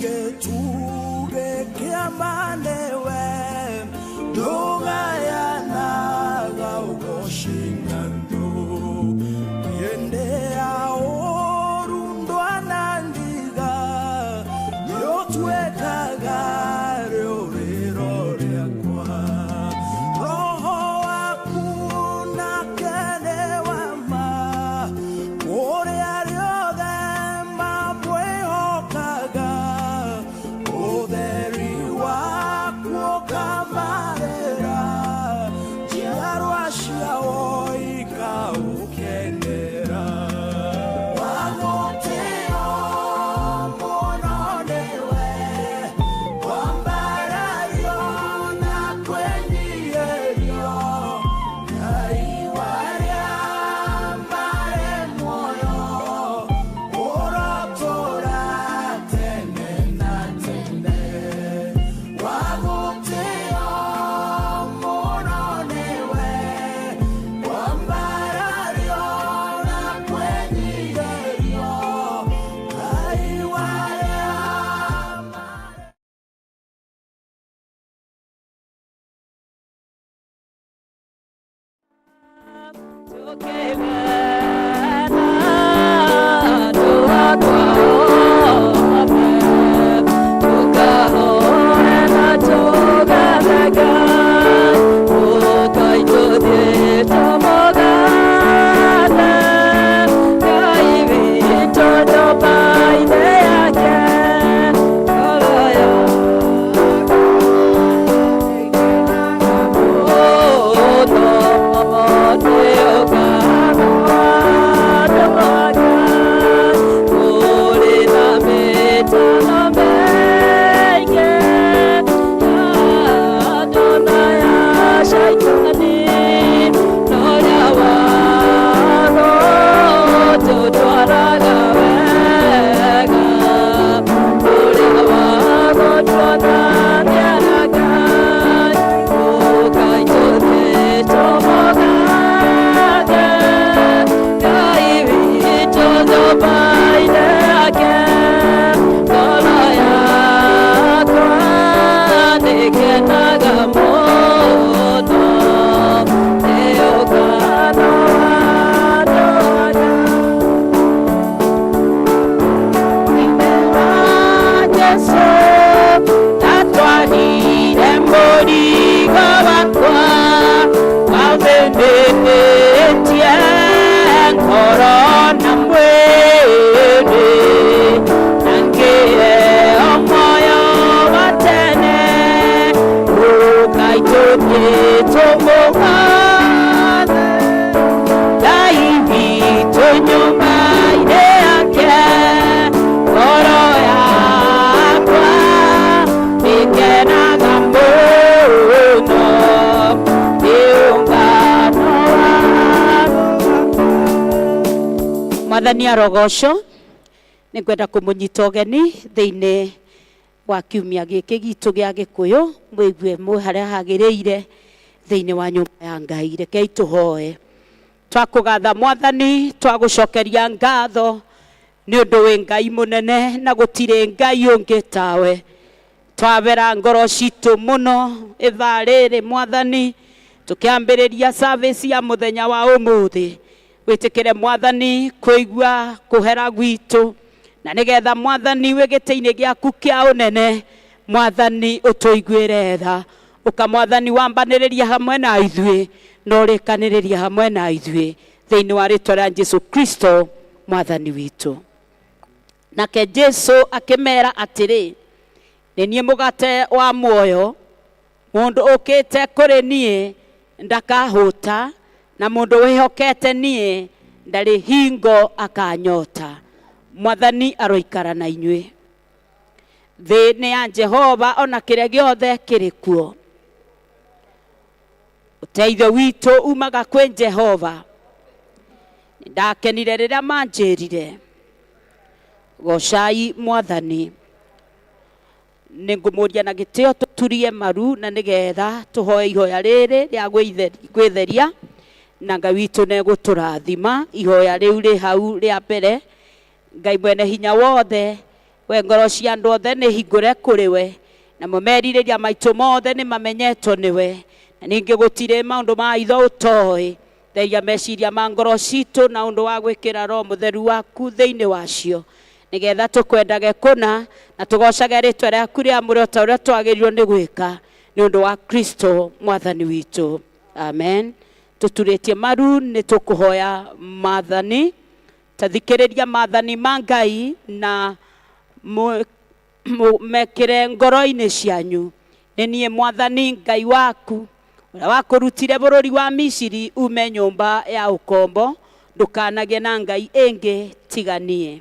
Gĩtugĩ kĩa ma nĩwe, ndũgayanaga ũgoci na andũ. Hĩndĩ ya ũũru ndwanandiga, nĩũtuĩkaga rĩũrĩro rĩakwa. Roho waku nake nĩ wa ma, kũrĩ arĩa othe mamwĩhokaga. Ũtheri waku ũkamarĩra, njiarwa ciao ikaũkenera. Wagũtĩo mũno nĩwe, kwambarario na kwĩnyihĩrio, Ngai wa arĩa marĩ muoyo, ũrotũũra tene na tene. Wagũtĩo mũno nĩwe, kwambarario na kwĩnyihĩrio, Ngai wa arĩa marĩ Mwathani arogocwo. Nĩ ngwenda kũmũnyita ũgeni thĩinĩ wa kiumia gĩkĩ gitũ gĩa Gĩkũyũ, mwĩigue mwĩ harĩa hagĩrĩire thĩinĩ wa nyũmba ya Ngai. Rekei tũhoe. Twakũgatha Mwathani, twagũcokeria ngatho nĩ ũndũ wĩ Ngai mũnene na gũtirĩ Ngai ũngĩ tawe. Twabera ngoro citũ mũno ithaa rĩrĩ Mwathani, tũkĩambĩrĩria service ya mũthenya wa ũmũthĩ. Wĩtĩkĩre Mwathani kũigua kũhera gwitũ, na nĩgetha Mwathani wĩ gĩtĩ-inĩ gĩaku kĩa ũnene, Mwathani ũtũiguĩre tha. Ũka Mwathani wambanĩrĩria hamwe na ithuĩ, na ũrĩkanĩrĩria hamwe na ithuĩ, thĩinĩ wa rĩtwa rĩa Jesu Kristo Mwathani witũ. Nake Jesu akĩmera atĩrĩ, Nĩ niĩ mũgate wa muoyo, mũndũ ũkĩte kũrĩ niĩ ndakahũta, na mũndũ wĩhokete niĩ ndarĩ hingo akanyota. Mwathani aroikara na inyuĩ. Thĩ nĩ ya Jehova o na kĩrĩa gĩothe kĩrĩ kuo. Ũteithio witũ umaga kwĩ Jehova. Nĩndakenire rĩrĩa manjĩrire, Goocai Mwathani. Nĩngũmũria na gĩtĩo tũturie maru na nĩgetha tũhoe ihoya rĩrĩ rĩa gwĩtheria, na Ngai witũ nĩegũtũrathima. Ihoya rĩu rĩ hau rĩa mbere. Ngai mwene hinya wothe, We ngoro cia andũ othe nĩ hingũre kũrĩ we, namo merirĩria maitũ mothe nĩ mamenyetwo nĩwe, na ningĩ gũtirĩ maũndũ ma itho ũtoĩ. Theria meciria ma ngoro citũ na ũndũ wa gwĩkĩra Roho Mũtheru waku thĩinĩ wacio, nĩgetha tũkwendage kũna na tũgocage rĩtwa rĩaku rĩamũre o ta ũrĩa twagĩrĩirwo nĩ gwĩka, nĩ ũndũ wa Kristo mwathani witũ, amen. Tũturĩtie maru nĩ tũkũhoya maathani. Tathikĩrĩria maathani ma Ngai na mekĩre ngoro-inĩ cianyu. Nĩ niĩ mwathani Ngai waku, ũrĩa wakũrutire bũrũri wa Misiri ume nyũmba ya ũkombo. Ndũkanagĩe na ngai ĩngĩ tiga niĩ.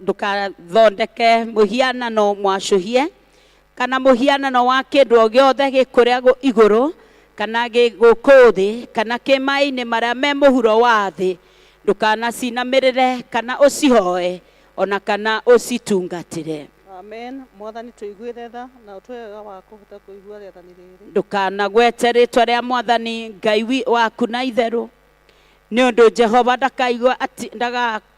Ndũkathondeke mũhianano mwacũhie kana mũhianano wa kĩndũ o gĩothe gĩ kũrĩa igũrũ kana gĩ gũkũ thĩ kana kĩ maĩ-inĩ marĩa me mũhuro wa thĩ. Ndũkanacinamĩrĩre kana ũcihoe ona kana ũcitungatĩre. Amen. Mwathani tũiguĩre tha na ũtũhe wega wa kũhota kũigua rĩathani rĩrĩ. Ndũkanagwete rĩtwa rĩa mwathani Ngai waku na itherũ, nĩ ũndũ Jehova ndakaigua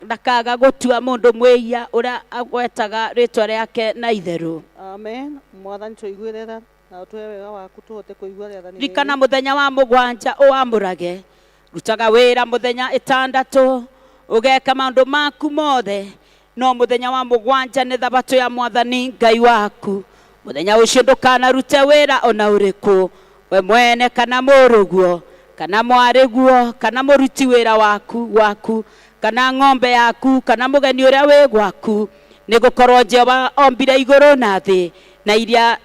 ndakaga gũtua mũndũ mwĩhia ũrĩa agwetaga rĩtwa rĩake na itherũ. Amen. Mwathani tũiguĩre tha na ũtũhe wega waku tũhote kũigua rĩathani rĩrĩ. Ririkana mũthenya wa mũgwanja ũwamũrage, rutaga wĩra mũthenya ĩtandatũ, ũgeka maũndũ maku mothe, no mũthenya wa mũgwanja nĩ thabatũ ya mwathani Ngai waku. Mũthenya ũcio ndũkanarute wĩra ona ũrĩkũ, we mwene kana mũrũguo kana mwarĩguo kana mũruti wĩra waku kana ng'ombe yaku kana mũgeni ũrĩa wĩ gwaku, nĩgũkorwo Jehova ombire igũrũ na thĩ na iria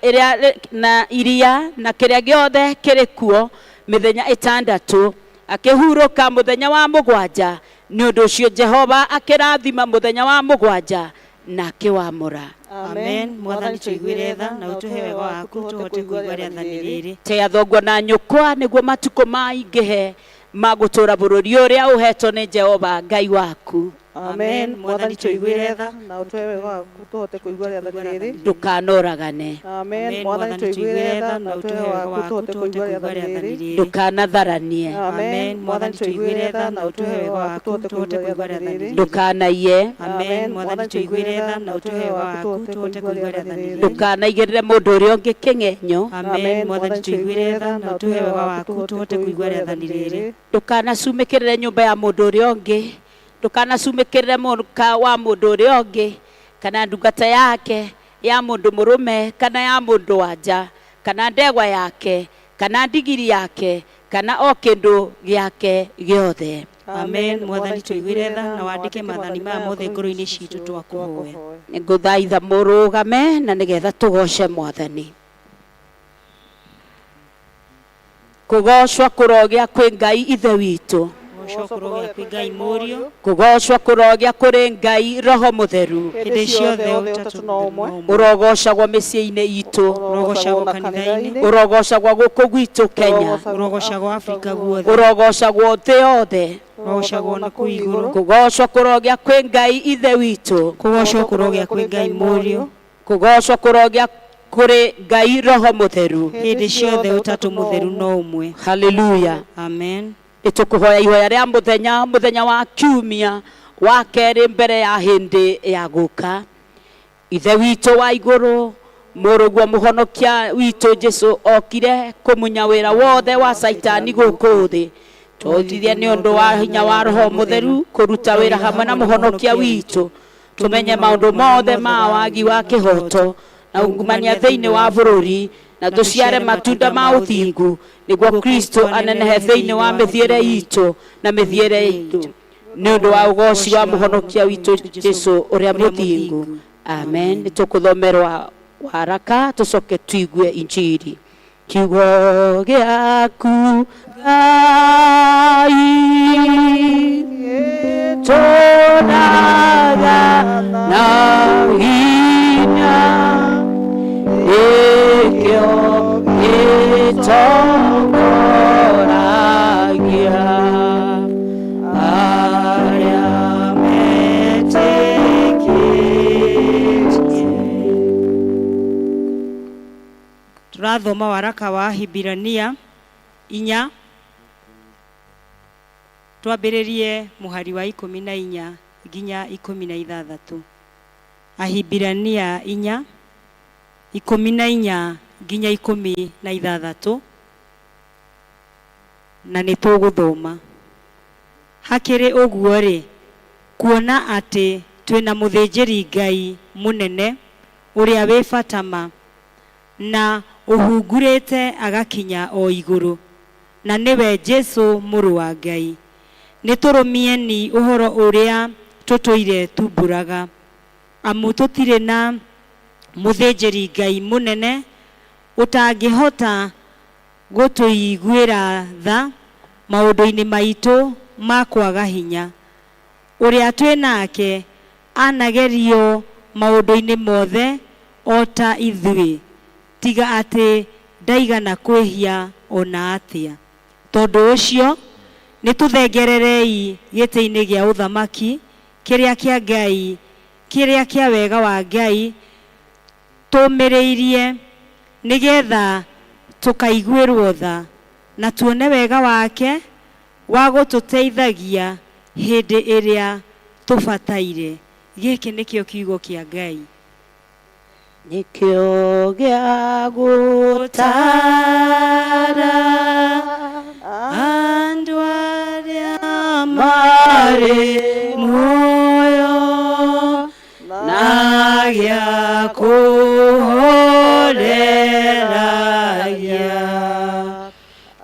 na iria na kĩrĩa gĩothe kĩrĩ kuo mĩthenya ĩtandatũ, akĩhurũka mũthenya wa mũgwanja. Nĩ ũndũ ũcio Jehova akĩrathima mũthenya wa mũgwanja na akĩwamũra. Amen. Mwathani tũiguĩre tha na ũtũhe wega waku tũhote kũigua rĩathani rĩrĩ. Tĩa thoguo na nyũkwa nĩguo matukũ maingĩhe ma gũtũũra bũrũri ũrĩa ũhetwo nĩ Jehova Ngai waku. Amen. Mwathani tũiguĩre tha na ũtũhe wega waku tũhote kũigua rĩathani rĩrĩ. Ndũkanoragane. Amen. Mwathani tũiguĩre tha na ũtũhe wega waku tũhote kũigua rĩathani rĩrĩ. Ndũkanatharanie. Amen. Mwathani tũiguĩre tha na ũtũhe wega waku tũhote kũigua rĩathani rĩrĩ. Ndũkanaiye. Amen. Mwathani tũiguĩre tha na ũtũhe wega waku tũhote kũigua rĩathani rĩrĩ. Ndũkanaigĩrĩre mũndũ ũrĩa ũngĩ kĩng'enyo. Amen. Mwathani tũiguĩre tha na ũtũhe wega waku tũhote kũigua rĩathani rĩrĩ. Ndũkanacumĩkĩrĩre nyũmba ya mũndũ ũrĩa ũngĩ. Ndũkanacumĩkĩrĩre mũka wa mũndũ ũrĩa ũngĩ kana ndungata yake ya mũndũ mũrũme kana ya mũndũ wa nja kana ndegwa yake kana ndigiri yake kana o kĩndũ gĩake gĩothe. Amen. Mwathani tũiguĩre tha na wandĩke maathani maya mothe ngoro-inĩ citũ twakũhoya. Nĩngũthaitha mũrũgame na nĩgetha tũgoce mwathani. Kũgocwo kũrogĩa kwĩ Ngai Ithe witũ. Kũgocwo kũrogĩa kwĩ Ngai Mũriũ. Kũgocwo kũrogĩa kũrĩ Ngai Roho Mũtheru. Hĩndĩ ciothe ũtatũ no ũmwe. Ũrogocagwo mĩciĩ-inĩ itũ. Ũrogocagwo kanitha-inĩ. Ũrogocagwo gũkũ gwitũ Kenya. Ũrogocagwo Afrika guothe. Ũrogocagwo thĩ yothe. Ũrogocagwo na kũu igũrũ. Kũgocwo kũrogĩa kwĩ Ngai Ithe witũ. Kũgocwo kũrogĩa kwĩ Ngai Mũriũ. Kũgocwo kũrogĩa kũrĩ Ngai Roho Mũtheru. Hĩndĩ ciothe ũtatũ mũtheru no ũmwe. Haleluya. Amen. Nĩtũkũhoya ihoya rĩa mũthenya, mũthenya wa kiumia wa kerĩ mbere ya hĩndĩ ya gũka. Ithe witũ wa igũrũ, mũrũguo mũhonokia witũ Jesũ okire kũmunya wĩra wothe wa Caitani gũkũ thĩ. Tũhotithie nĩ ũndũ wa hinya wa Roho Mũtheru kũruta wĩra hamwe na mũhonokia witũ, tũmenye maũndũ mothe ma wagi wa kĩhoto na ungumania thĩinĩ wa bũrũri, na tũciare matunda ma ũthingu nĩguo Kristo anenehe thĩinĩ wa mĩthiĩre itũ na mĩthiĩre itũ, nĩ ũndũ wa ũgoci wa mũhonokia witũ Jesũ ũrĩa mũthingu. Amen. Nĩtũkũthomerwa waraka tũcoke tũigue injiri. Kiugo gĩaku Ngai gĩtũraga na hinya, nĩkĩo gĩtongoragia arĩa metĩkĩtie. Tũrathoma waraka wa Ahibirania 4. Twambĩrĩrie mũhari wa 14 nginya 16. Ahibirania 4 14 nginya 16, na nĩ tũgũthoma. Hakĩrĩ ũguo rĩ, kuona atĩ twĩna mũthĩnjĩri Ngai mũnene ũrĩa wĩ bata ma, na ũhungurĩte agakinya o igũrũ, na nĩwe Jesu mũrũ wa Ngai, nĩ tũrũmieni ũhoro ũrĩa tũtũire tumbũraga, amu tũtirĩ na mũthĩnjĩri Ngai mũnene ũtangĩhota gũtũiguĩra tha maũndũ-inĩ maitũ ma kwaga hinya. Ũrĩa twĩ nake anagerio maũndũ-inĩ mothe o ta ithuĩ, tiga atĩ ndaigana kwĩhia ona atĩa. Tondũ ũcio nĩ tũthengererei gĩtĩ-inĩ gĩa ũthamaki kĩrĩa kĩa Ngai, kĩrĩa kĩa wega wa Ngai, tũmĩrĩirie nĩgetha tũkaiguĩrwo tha na tuone wega wake wa gũtũteithagia hĩndĩ ĩrĩa tũbataire. Gĩkĩ nĩkĩo kiugo kĩa Ngai. Nĩkĩo gĩa gũtara andũ arĩa marĩ muoyo na gĩa kũhoreragia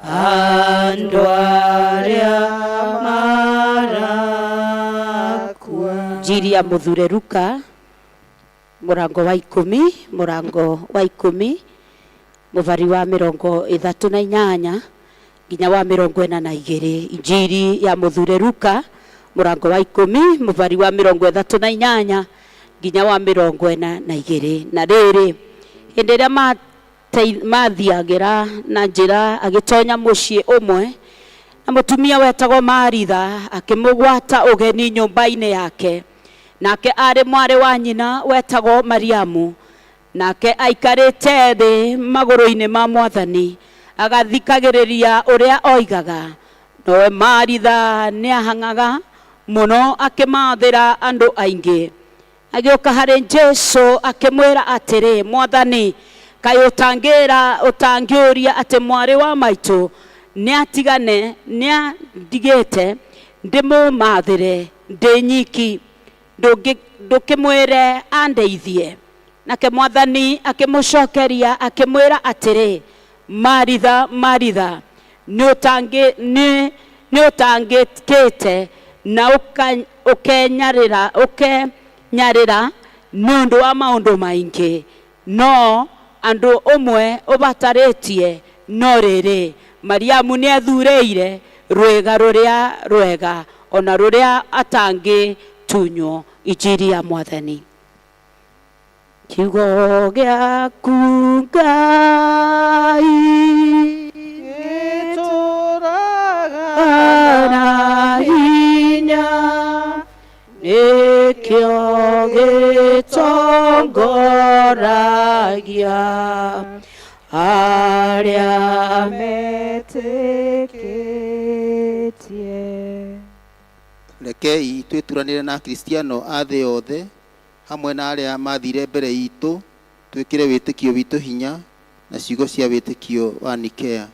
andũ arĩa marakua. Njiri ya Mũthure Luka mũrango wa 10, mũrango wa 10 mũbari wa 38 nginya wa 42. Injiri ya Mũthure Luka mũrango wa 10 mũbari wa 38 nginya wa 42. Na rĩrĩ, hĩndĩ ĩrĩa mathiagĩra na njĩra, agĩtonya mũciĩ ũmwe, na mũtumia wetagwo Maritha akĩmũgwata ũgeni nyũmba-inĩ yake. Nake arĩ mwarĩ wa nyina wetagwo Mariamu, nake aikarĩte thĩ magũrũ-inĩ ma Mwathani agathikagĩrĩria ũrĩa oigaga. Nowe Maritha nĩahang'aga mũno akĩmathĩra andũ aingĩ. Agĩũka harĩ Jesũ akĩmwĩra atĩrĩ, Mwathani, kaĩ ũtangĩra ũtangĩũria atĩ mwarĩ wa maitũ nĩatigane nĩandigĩte ndĩmũmathĩre ndĩ nyiki, ndũkĩmwĩre andeithie. Nake Mwathani akĩmũcokeria akĩmwĩra atĩrĩ, Maritha, Maritha, nĩ ũtangĩkĩte na ũkenyarĩra nĩ ũndũ wa maũndũ maingĩ, no andũ ũmwe ũbatarĩtie, no rĩrĩ, Mariamu nĩethurĩire rwĩga rũrĩa rwega, ona rũrĩa atangĩtunywo. Injiri ya Mwathani. Kiugo gĩaku Ngai gĩtũraga na hinya, nĩkĩo gĩtongoragia arĩa metĩkĩtie. Rekei twĩturanĩre na Akristiano a thĩ yothe hamwe na arĩa mathire mbere itũ, twĩkĩre wĩtĩkio witũ hinya na ciugo cia wĩtĩkio wa Nikea.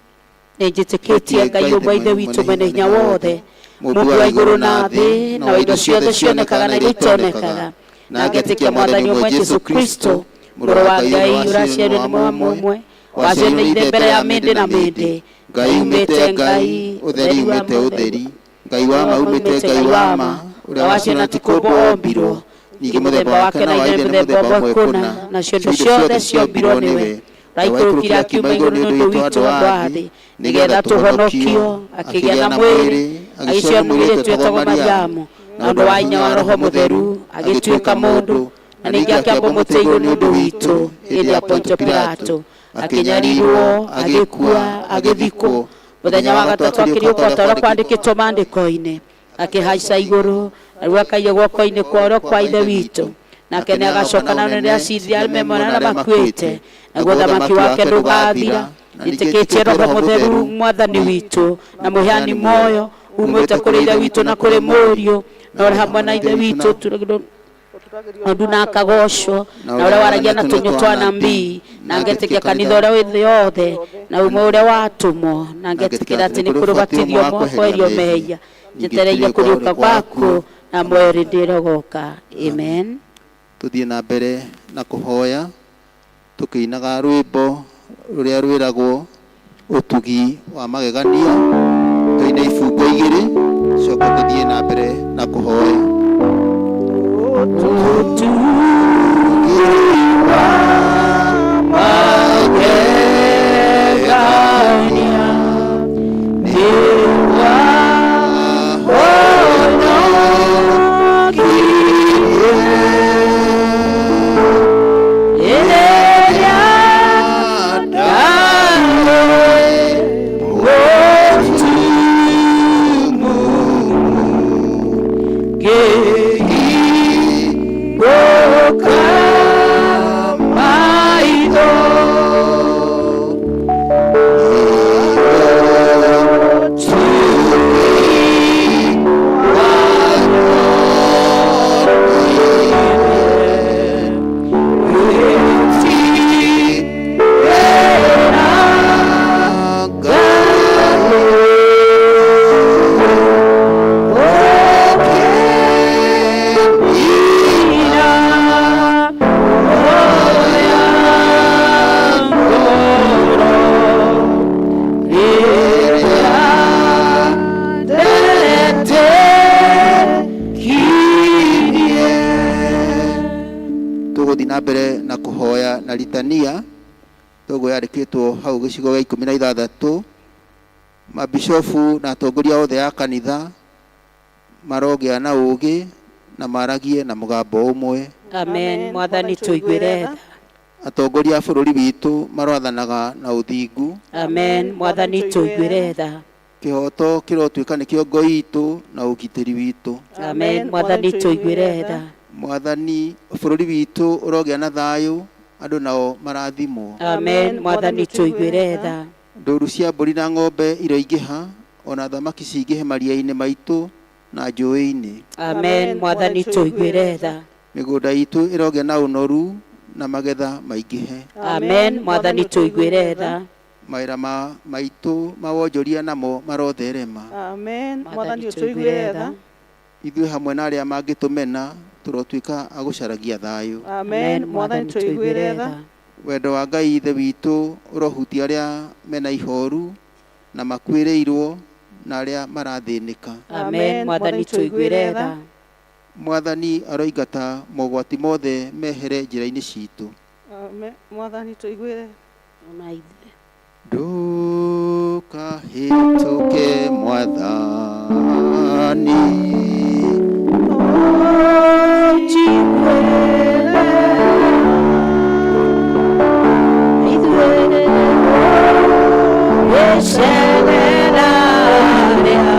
Nĩnjĩtĩkĩtie Ngai ũmwe, Ithe witũ mwene hinya wothe, mũmbi wa igũrũ na thĩ, na wa indo ciothe cionekaga na iria itonekaga, na ngetĩkia Mwathani ũmwe Jesũ Kristo, mũrũ wa Ngai, ũraciarirwo nĩ mama ũmwe, waciarirwo nĩ Ithe mbere ya mĩndĩ na mĩndĩ, Ngai umĩte Ngai, ũtheri umĩte ũtheri, Ngai wa ma umĩte Ngai wa ma, ũrĩa waciarirwo na ti kũũmbwo ombirwo, ningĩ mũthemba wake na wa Ithe nĩ mũthemba ũmwe kũna, nacio indo ciothe ciombirwo nĩwe, ũraikũrũkire akiuma igũrũ nĩ ũndũ witũ andũ a thĩ, nĩgetha tũhonokio, akĩgĩa na mwĩrĩ, agĩciarwo mũirĩtu wetagwo Mariamu, na ũndũ wa hinya wa Roho Mũtheru agĩtuĩka mũndũ, na ningĩ akĩambwo mũtĩ igũrũ nĩ ũndũ witũ hĩndĩ ya Pontio Pilato, akĩnyarirwo, agĩkua, agĩthikwo, mũthenya wa gatatũ akĩriũka o ta ũrĩa kwandĩkĩtwo maandĩko-inĩ, akĩhaica igũrũ, na rĩu akaiywo guoko-inĩ kwa ũrĩo kwa Ithe witũ, nake nĩagacoka na ũnene acirithie arĩa me muoyo na arĩa makuĩte, naguo ũthamaki wake ndũgathira. Nĩtĩkĩtie Roho Mũtheru Mwathani witũ na mũheani muoyo, Umĩte kũrĩ Ithe witũ na kũrĩ Mũriũ, na ũrĩ hamwe na Ithe witũ ũndũ na akagocwo, na ũrĩa waragia na tũnyua twa nabii, na ngetĩkia kanitha ũrĩa wĩ thĩ yothe, na ũmwe ũrĩa watũmwo, na ngetĩkĩra atĩ nĩ kũrĩ ũbatithio ũmwe wa kweherio mehia, njetereire kũriũka gwaku na muoyo hĩndĩ ĩrĩa ũgoka. Amen. Tũthiĩ na mbere na kũhoya tũkĩinaga rwĩmbo rũrĩa rwĩragwo ũtugi wa magegania, tũine ibungo igĩrĩ, coke tũthiĩ na mbere na kũhoya. Ũtugi wa magegania nĩ wahonokirie rĩrĩa ndarĩ mũtumumu, ngĩhingũka maitho. Tũgũthiĩ na mbere na kũhoya na litania toguo yandĩkĩtwo hau gĩcigo gĩa 16. Mabishofu na atongoria othe a kanitha marogĩa na ũũgĩ na maragie na mũgambo ũmwe. Amen. Mwathani tũiguĩre tha. Atongoria a bũrũri witũ maroathanaga na ũthingu. Amen. Mwathani tũiguĩre tha. Kĩhoto kĩrotuĩka nĩkĩo ngo itũ na ũgitĩri witũ. Amen. Mwathani tũiguĩre tha. Mwathani, bũrũri witũ ũrogĩa na thayũ, andũ nao marathimwo. Amen. Mwathani tũiguĩre tha. Ndũru cia mbũri na ng'ombe iroingĩha, ona thamaki cingĩhe maria-inĩ maitũ na njũĩ-inĩ. Amen. Mwathani tũiguĩre tha. Mĩgũnda itũ ĩrogĩa na ũnoru na magetha maingĩhe. Amen. Mwathani tũiguĩre tha. Mawĩra ma maitũ ma wonjoria namo marotherema. Amen. Mwathani ũtũiguĩre tha. Ithuĩ hamwe na arĩa mangĩtũmena tũrotuĩka a gũcaragia thayũ. Amen. Mwathani tũiguĩre tha. Wendo wa Ngai Ithe witũ ũrohutia arĩa mena ihoru na makuĩrĩirwo na arĩa marathĩnĩka. Amen. Mwathani tũiguĩre tha. Mwathani aroingata mogwati mothe mehere njĩra-inĩ citũ. Amen. Mwathani tũiguĩre. Ona ithuĩ. Ndũkahĩtũke Mwathani, Ũnjiguĩre ithuĩ gĩcerera rĩa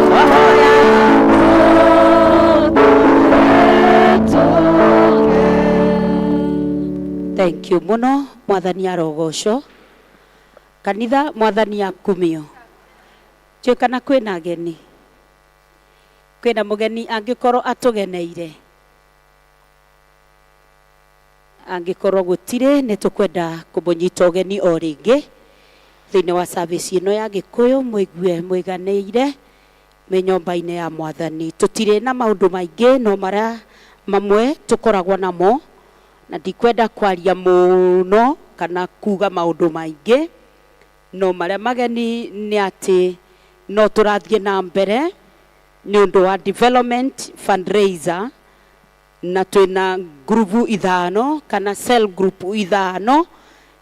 twahoya. Thank you muno. Mwathani arogocwo. Kanitha, Mwathani akumio. Njũĩ kana kwĩna ageni, kwĩna mũgeni angĩkorwo atũgeneire. Angĩkorwo gũtirĩ, nĩ tũkwenda kũmũnyita ũgeni o rĩngĩ thĩinĩ wa service ĩno ya Gĩkũyũ, mũigue mũiganĩire mwĩ nyũmba-inĩ ya Mwathani. Tũtirĩ na maũndũ maingĩ, no marĩa mamwe tũkoragwo namo, na ndikwenda kwaria mũno kana kuga maũndũ maingĩ, no marĩa mageni nĩ atĩ no tũrathiĩ na mbere nĩ ũndũ wa development fundraiser, na twĩna ngurubu ithano kana cell group ithano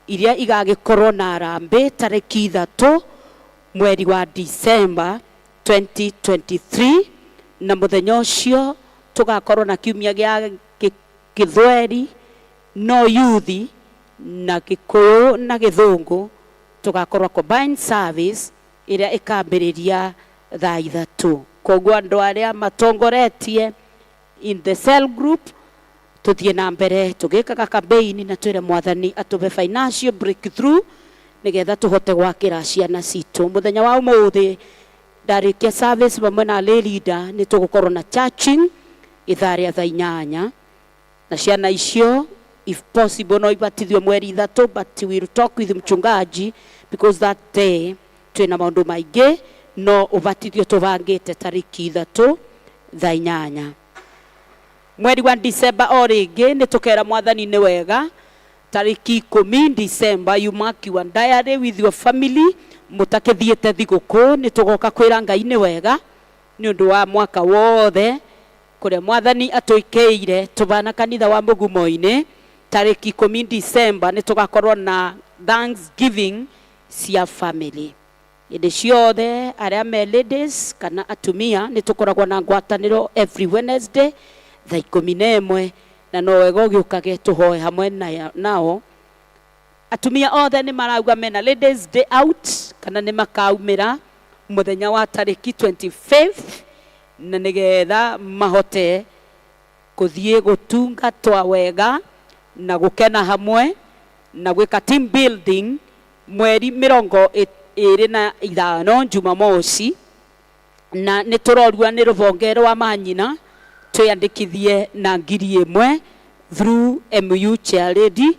iria igagĩkorwo na harambee tarĩki 3 mweri wa December 2023, na mũthenya ũcio tũgakorwo na kiumia gĩa Gĩthweri, no yuthi na Gĩkũyũ na Gĩthũngũ, tũgakorwo combined service ĩrĩa ĩkambĩrĩria thaa 3. Koguo andũ arĩa matongoretie in the cell group, tuthiĩ na mbere tũgĩkaga campaign na twĩre Mwathani atũhe financial breakthrough. Nĩgetha tũhote gwakĩra ciana citũ. Mũthenya wa ũmũthĩ ndarĩkia service vamwe na lay leader, nĩ tũgũkorwo na churching ithaa rĩa thaa 8, na ciana icio, if possible, no ibatithio mweri 3, but we will talk with mchungaji because that day twĩna maũndũ maingĩ, no ũbatithio tũbangĩte tarĩki 3 thaa 8. Mweri wa December o rĩngĩ nĩ tũkera Mwathani nĩ wega. Tarĩki 10 December, you mark your diary with your family. Mũtakĩthiĩte thigũkũ, nĩ tũgoka kwĩra Ngai nĩ wega nĩ ũndũ wa mwaka wothe kũrĩa Mwathani atũikĩire tũbana kanitha wa Mũgumo-inĩ. Tarĩki 10 December nĩ tũgakorwo na thanksgiving cia family. Hĩndĩ ciothe arĩa me ladies kana atumia, nĩ tũkoragwo na ngwatanĩro every Wednesday thaa 11, na no wega ũgĩũkage tũhoe hamwe nao. Atumia othe nĩ marauga mena ladies day out kana nĩ makaumĩra mũthenya wa tarĩki 25, na nĩgetha mahote kũthiĩ gũtungatwa wega na gũkena hamwe na gwĩka team building. Mweri 25 Jumamosi, na nĩ tũrorua nĩ rũbonge rwa manyina twĩandĩkithie na 1000 through MU chairlady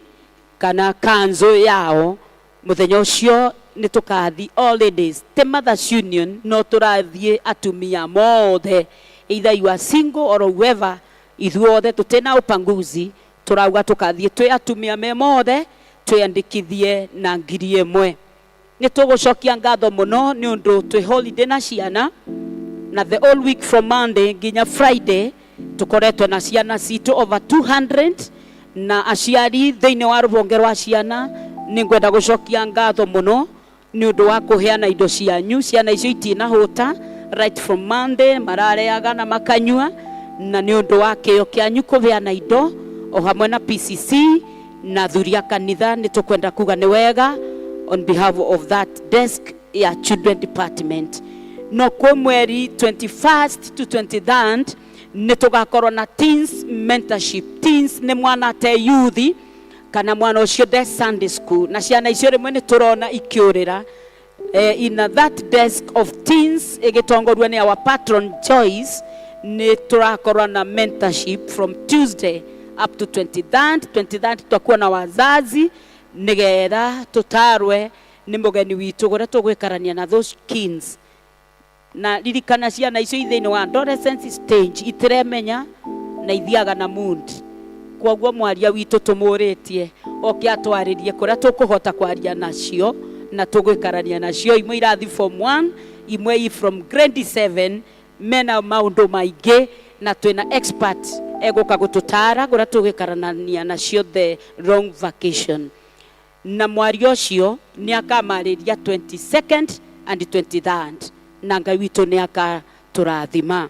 kana kanzo yao. Mũthenya ũcio nĩ tũkathi all ladies, te Mothers Union, no tũrathiĩ atumia mothe, either you are single or whoever, ithuothe tũtĩna upanguzi, tũrauga tũkathiĩ twĩ atumia me mothe twĩandĩkithie na 1000. Nĩ tũgũcokia ngatho mũno nĩ ũndũ twĩ holiday na ciana, na the whole week from Monday nginya Friday tũkoretwo na ciana citũ over 200, na aciari thĩinĩ wa rũhonge rwa ciana, nĩ ngwenda gũcokia ngatho mũno nĩ ũndũ wa kũheana indo cianyu. Ciana icio itinahũta right from Monday, marareaga na makanyua, na nĩ ũndũ wa kĩo kĩanyu kũheana indo o hamwe na PCC na athuri a kanitha, nĩ tũkwenda kuga nĩ wega on behalf of that desk ya children department. No kwĩ mweri 21st to 23rd nĩ tũgakorwo na teens mentorship. Teens nĩ mwana ate youth kana mwana ũcio nde Sunday school, na ciana icio rĩmwe nĩ tũrona ikĩũrĩra. In that desk of teens ĩgĩtongorio nĩ our patron Joyce, nĩ tũrakorwo na mentorship from Tuesday up to 23rd. 23rd tutakuwa na wazazi nĩgetha tũtarwe nĩ mũgeni witũ ũrĩa tũgwĩkarania na those kids. Na ririkana, ciana icio i thĩinĩ wa adolescence stage, itiremenya na ithiaga na mood. Koguo mwaria witũ tũmũrĩtie oke atwarĩrie kũrĩa tũkũhota kwaria nacio na tũgwĩkarania nacio. Imwe irathi form 1, imwe i from grade 7, mena maũndũ maingĩ, na twĩna expert egũka gũtũtara kũrĩa tũgwĩkaranania nacio the long vacation. Na mwaria ũcio nĩ akamarĩria 22nd and 23rd, na Ngai witũ nĩ akatũrathima.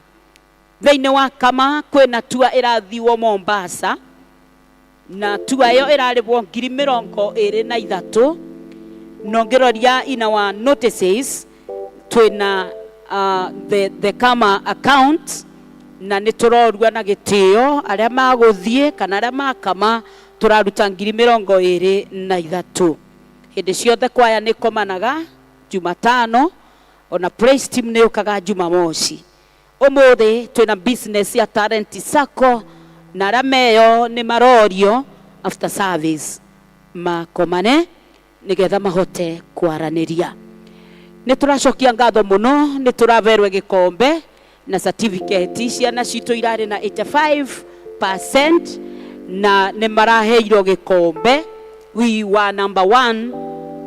Thĩinĩ wa kama kwĩna tua ĩrathiwo Mombasa, na tua ĩyo ĩrarĩbwo 23,000. Na ũngĩroria in our notices twĩna the kama account, na nĩ tũrorua na gĩtĩo arĩa magũthiĩ kana arĩa makama, tũraruta 23,000. Hĩndĩ ciothe kwaya nĩ komanaga Jumatano, ona praise team nĩ yũkaga Jumamosi. Ũmũthĩ twĩna business ya Talent Sacco, na arĩa meyo nĩ marorio after service makomane nĩgetha mahote kwaranĩria. Nĩ tũracokia ngatho mũno, nĩ tũraberwe gĩkombe na certificate. Ciana citũ irarĩ na 85% na nĩ maraheirwo gĩkombe. We were number one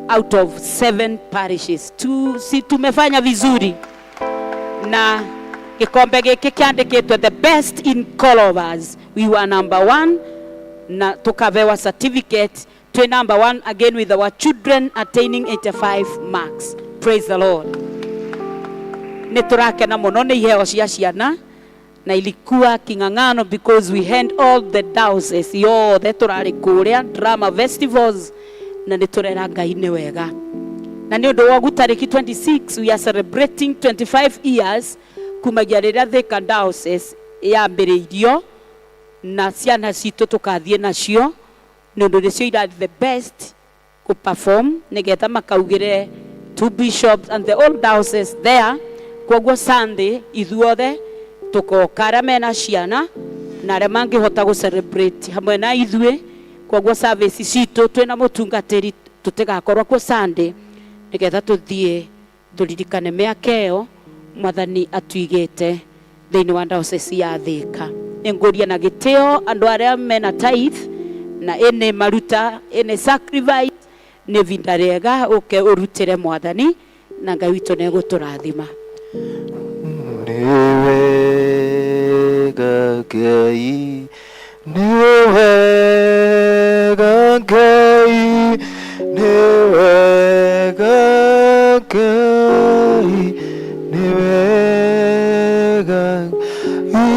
out of seven parishes. Si tumefanya vizuri? Na gĩkombe gĩkĩ kĩandĩkĩtwo "The best in Colovers". We were number one na tukapewa certificate. Twe number one again with our children attaining 85 marks. Praise the Lord. Nĩ tũrakena mũno nĩ iheo cia ciana, na ilikuwa king'ang'ano because we had all the diocese yothe tũrarĩ kũrĩa drama festivals, na nĩ tũrera Ngai nĩ wega. Na nĩ ũndũ wa ũguo tarĩki 26 we are celebrating 25 years kumagia rĩrĩa Thika Diocese yambĩrĩirio, na ciana citũ tũkathiĩ nacio nĩ ũndũ nĩcio irathi the best. Kũ perform nĩgetha makaugĩre two bishops and the old diocese there. Koguo Sunday ithuothe tũkoka, arĩa mena ciana na arĩa mangĩhota gũ celebrate hamwe na ithuĩ. Koguo service citũ twĩna mũtungatĩri tũtigakorwo kuo Sunday, nĩgetha tũthiĩ tũririkane mĩaka ĩyo Mwathani atuigĩte thĩinĩ wa diocese ya Thĩka. Nĩngũria na gĩtĩo andũ arĩa mena tithe na ĩnĩ maruta ĩnĩ sacrifice, nĩ ihinda rĩega ũke ũrutĩre Mwathani na Ngai witũ nĩ egũtũrathima. Nĩ wega Ngai, nĩ wega Ngai, nĩ wega Ngai, nĩ wega Ngai,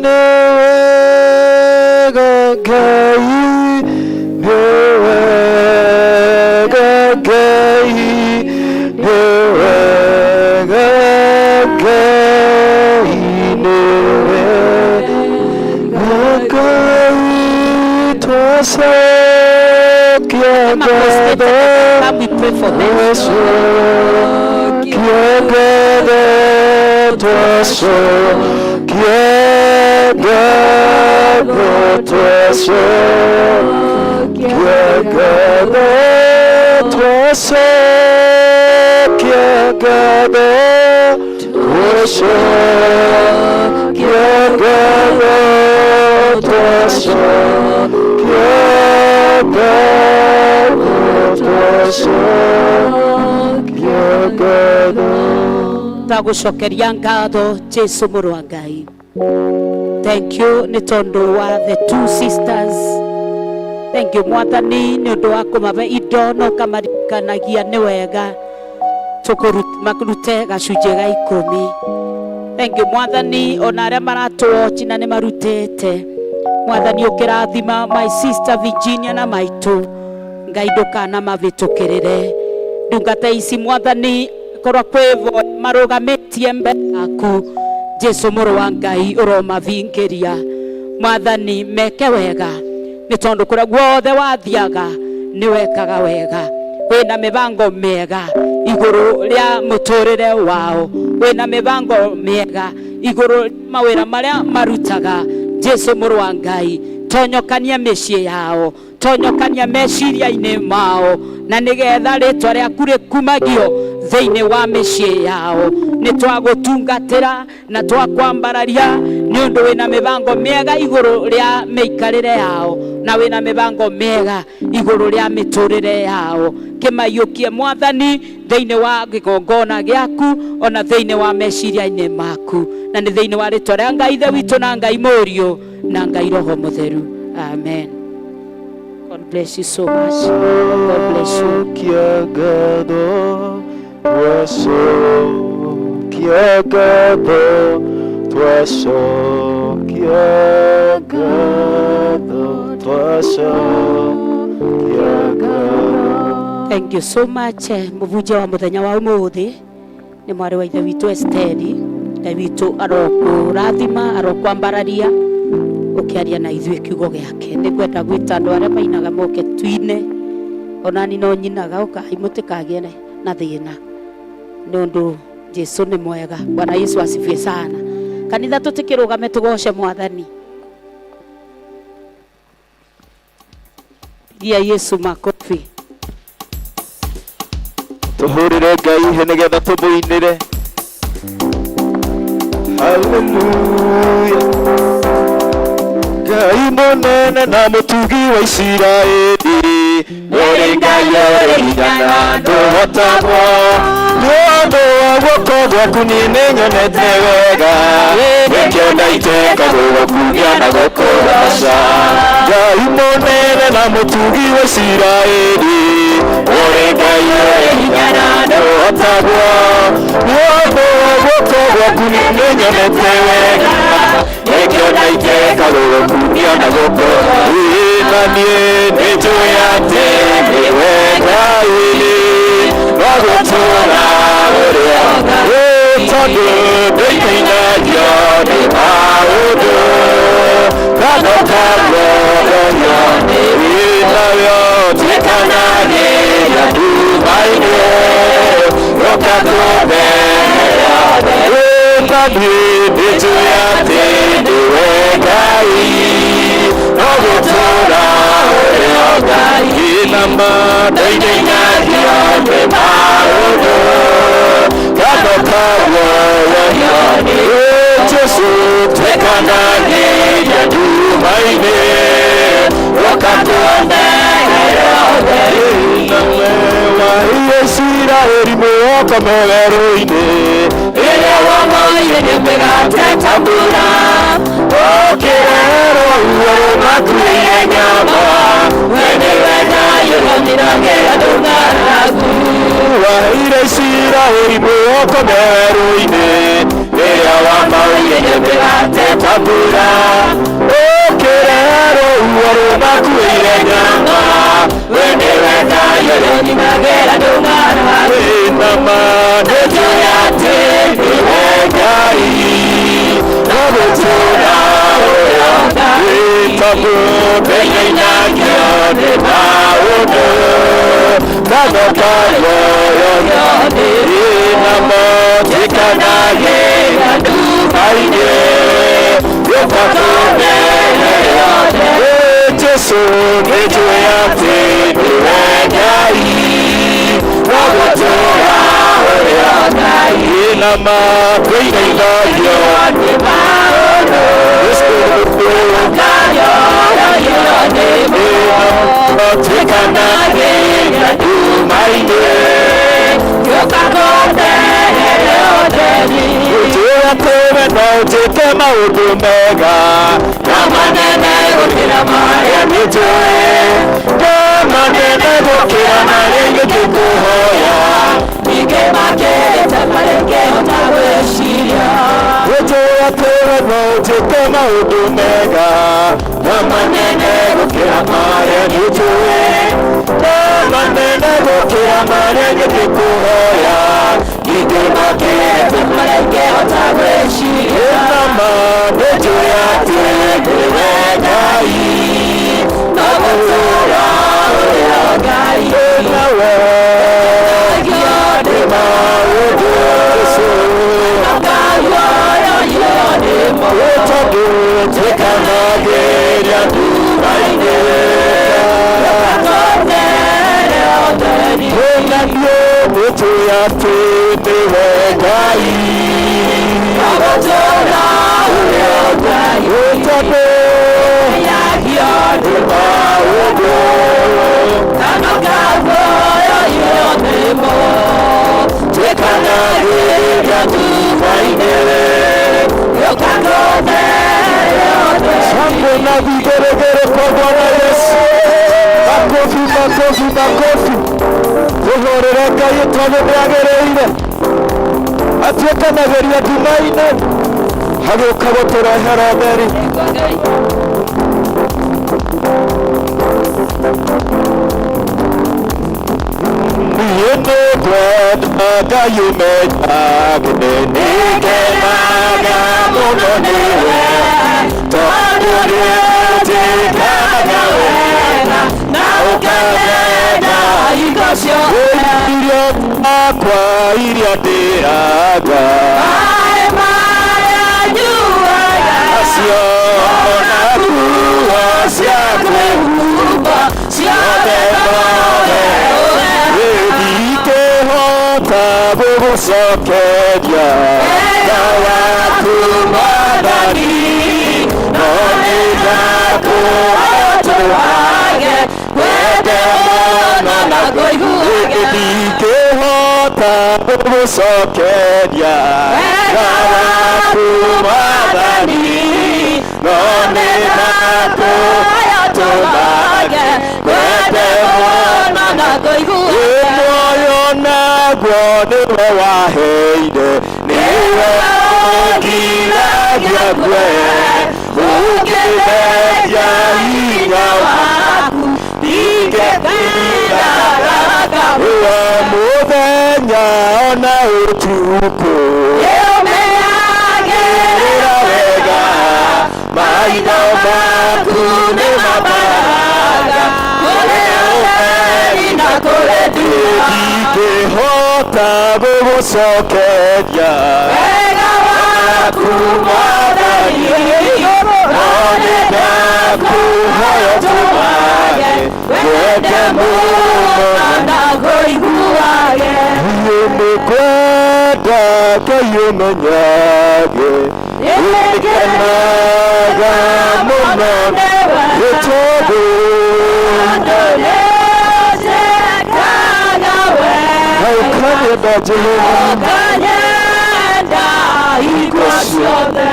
nĩ wega Ngai, nĩ wega Ngai, nĩ wega Ngai, nĩ wega Ngai, twacokia ngatho. Come, we pray for them. Twacokia ngatho, twacokia ngatho, twacokia ngatho, twacokia ngatho, twacokia ngatho, twacokia ngatho, twacokia ngatho. Twagũcokeria ngatho, Jesu mũrũ wa Ngai. Thank you nĩ tondũ wa the two sisters. Thank you, Mwathani, nĩ ũndũ wa kũmahe indo na ũkamarikanagia nĩ wega marute gacunjĩ ga 10. Thank you, Mwathani, ona arĩa maratũwochi na nĩ marutĩte. Mwathani, ũkĩrathima my sister Virginia na maitũ. Ngai, ndũkana mavĩtũkĩrĩre ndungata ici. Mwathani, korwo kwĩvo marũgamĩtie mbere yaku, Jesu mũrũ wa Ngai, ũromavingĩria. Mwathani, meke wega nĩ tondũ kũrĩa guothe wathiaga nĩ wekaga wega. Wĩna mĩbango mĩega igũrũ rĩa mũtũrĩre wao, wĩna mĩbango mĩega igũrũ rĩa mawĩra marĩa marutaga. Jesu mũrũ wa Ngai, tonyokania mĩciĩ yao, tonyokania meciria-inĩ mao, na nĩgetha rĩtwa rĩaku rĩkumagio thĩinĩ wa mĩciĩ yao. Nĩ twagũtungatĩra na twakwambararia nĩ ũndũ wĩna mĩbango mĩega igũrũ rĩa mĩikarĩre yao na wĩna mĩbango mĩega igũrũ rĩa mĩtũrĩre yao. Kĩmaiyũkie, Mwathani, thĩinĩ wa kĩgongona gĩaku ona thĩinĩ wa meciria-inĩ maku, na nĩ thĩinĩ wa rĩtwa rĩa Ngai Ithe witũ na Ngai Mũriũ na Ngai Roho Mũtheru, amen. God bless you so much. God bless you. Twacokia ngatho, twacokia ngatho, twacokia ngatho, twacokia ngatho. Thank you so much. Mũbunjia wa mũthenya wa ũmũthĩ nĩ mwarĩ wa ithe witũ Esteri. Ngai witũ arokũrathima, arokwambararia ũkĩaria na ithuĩ kiugo gĩake. Nĩ ngwenda gwĩta andũ arĩa mainaga moke tuine. Onani no nyinaga, ũkai mũtikagĩe na thĩna nĩ ũndũ Jesu nĩ mwega. Bwana Yesu asifiwe sana. Kanitha, tũtikĩrũgame tũgoce Mwathani. Pigia Yesu makofi. Tũhũrĩre Ngai hĩ nĩgetha tũmũinĩre. Haleluya. Ngai mũnene na mũtugi wa Isiraeli, ũrĩ Ngai ũrĩ hinya na ndũhotagwo. Nĩ ũndũ wa guoko gwaku niĩ nĩnyonete wega, nĩkĩo ndaitĩka gũgũkumia na gũkũgoca. Ngai mũnene na mũtugi wa Isiraeli, ũrĩ Ngai ũrĩ hinya na ndũhotagwo. Nĩ ũndũ wa guoko gwaku niĩ nĩnyonete wega, nĩkĩo ndaitĩka gũgũkumia na gũkũ na niĩ nĩnjũĩ atĩ nĩwe Ngai wa gũtũũra ũrĩa, tondũ ndũikainagio nĩ maũndũ kando kando nĩ nayo tuĩkanagĩra. niĩ nĩnjũĩ atĩ nĩwe Ngai no gũtũũra ũrĩ o Ngai nama ndainainagio nĩ maũndũ kando kaguoyohio nĩ Jesũ twekanagĩria nduma-inĩ ũkatuonerera ũtheri wa Isiraeli mwĩhoko werũ-inĩ rĩrĩa wamoire nĩ mĩgate ta mbura ũkĩrerwo ruo makuire nyama we nĩwe Ngai ũrĩa andũ ng'aragu waheire Isiraeli mwĩhoko werũ-inĩ rĩrĩa wamoire nĩ mĩgate ta mbura ũkĩrerwo ruo makuire nyama we nĩwe Ngai ũrĩa andũ ng'aragu nama nĩnjũĩ atĩ nĩwe Ngai no gũtũũra ũrĩ o Ngai tondũ ndainainagio nĩ maũndũ kando kaguoyohio nĩ namo njĩkanagĩra nduma-inĩ ũkatuonerera ũtheri Jesũ nĩnjũĩ atĩ nĩwe Ngai no gũtũũra ũrĩ o Ngai nama tũinainagio nĩ maũndũ twĩkanagĩria nduma-inĩ ũnjĩra tũwe no ũnjĩke maũndũ mega na manene gũkĩra marĩa nĩnjũĩ na manene gũkĩra marĩa ingĩkũhoya ningĩ makĩrĩte marĩa ingĩhota gwĩciria ũnjĩra tũwe no ũnjĩke maũndũ mega na manene gũkĩra marĩa nĩnjũĩ na manene gũkĩra marĩa ingĩkũhoya ningĩ makĩrĩte marĩa ingĩhota gwĩciria nama nĩnjũĩ atĩ nĩwe Ngai no gũtũũra ũrĩ o Ngai nawe nĩ maũndũ tondũ twĩkanagĩria nduma-inĩ na niĩ nĩnjũĩ atĩ nĩwe Ngai no gũtũũra ũrĩ o Ngai tondũ nĩ maũndũ twĩkanagĩria nduma-inĩ Shangwe na vigeregere kwa Bwana Yesu. Makofi, makofi, makofi. Tũhũrĩre Ngai tondũ nĩagĩrĩire. Atuĩkanagĩria nduma-inĩ hagĩũka gũtũrehera ũtheri. Niĩ nĩngwenda Ngai ũmenyage nĩngenaga mũno nĩwe tondũ nĩũnjĩkaga wega na ũkanyenda hingo ciothe irio akwa iria ndĩaga maĩ marĩa nyuaga acio na nguo cia kwĩhumba ciothe nowe ndingĩhota gũgũcokeria wega waku Mwathani no nĩndakũhotoage kwende mũno na kũiguage ndingĩhota gũgũcokeria wega waku Mwathani no nĩndakũhotoage kwende mũno na kũiguage muoyo naguo nĩwe waheire nĩwe ũngiragia ngwe ũngĩtheria hinya waku ndingĩtindaga o mũthenya ona ũtukũ nĩũmenyagĩrĩra wega maitho maku nĩ mabaraga kũrĩ ũtheri na kũrĩ nduma ndingĩhota gũgũcokeria wega waku waku Mwathani, no nĩ ndakũhoya ũtũmage ngwende mũno na ndakũiguage. Niĩ nĩngwenda Ngai ũmenyage nĩngenaga mũno nĩ tondũ Ndũrĩnjĩkaga wega. na ũkanyenda Jehova. Ũkanyenda hingo ciothe.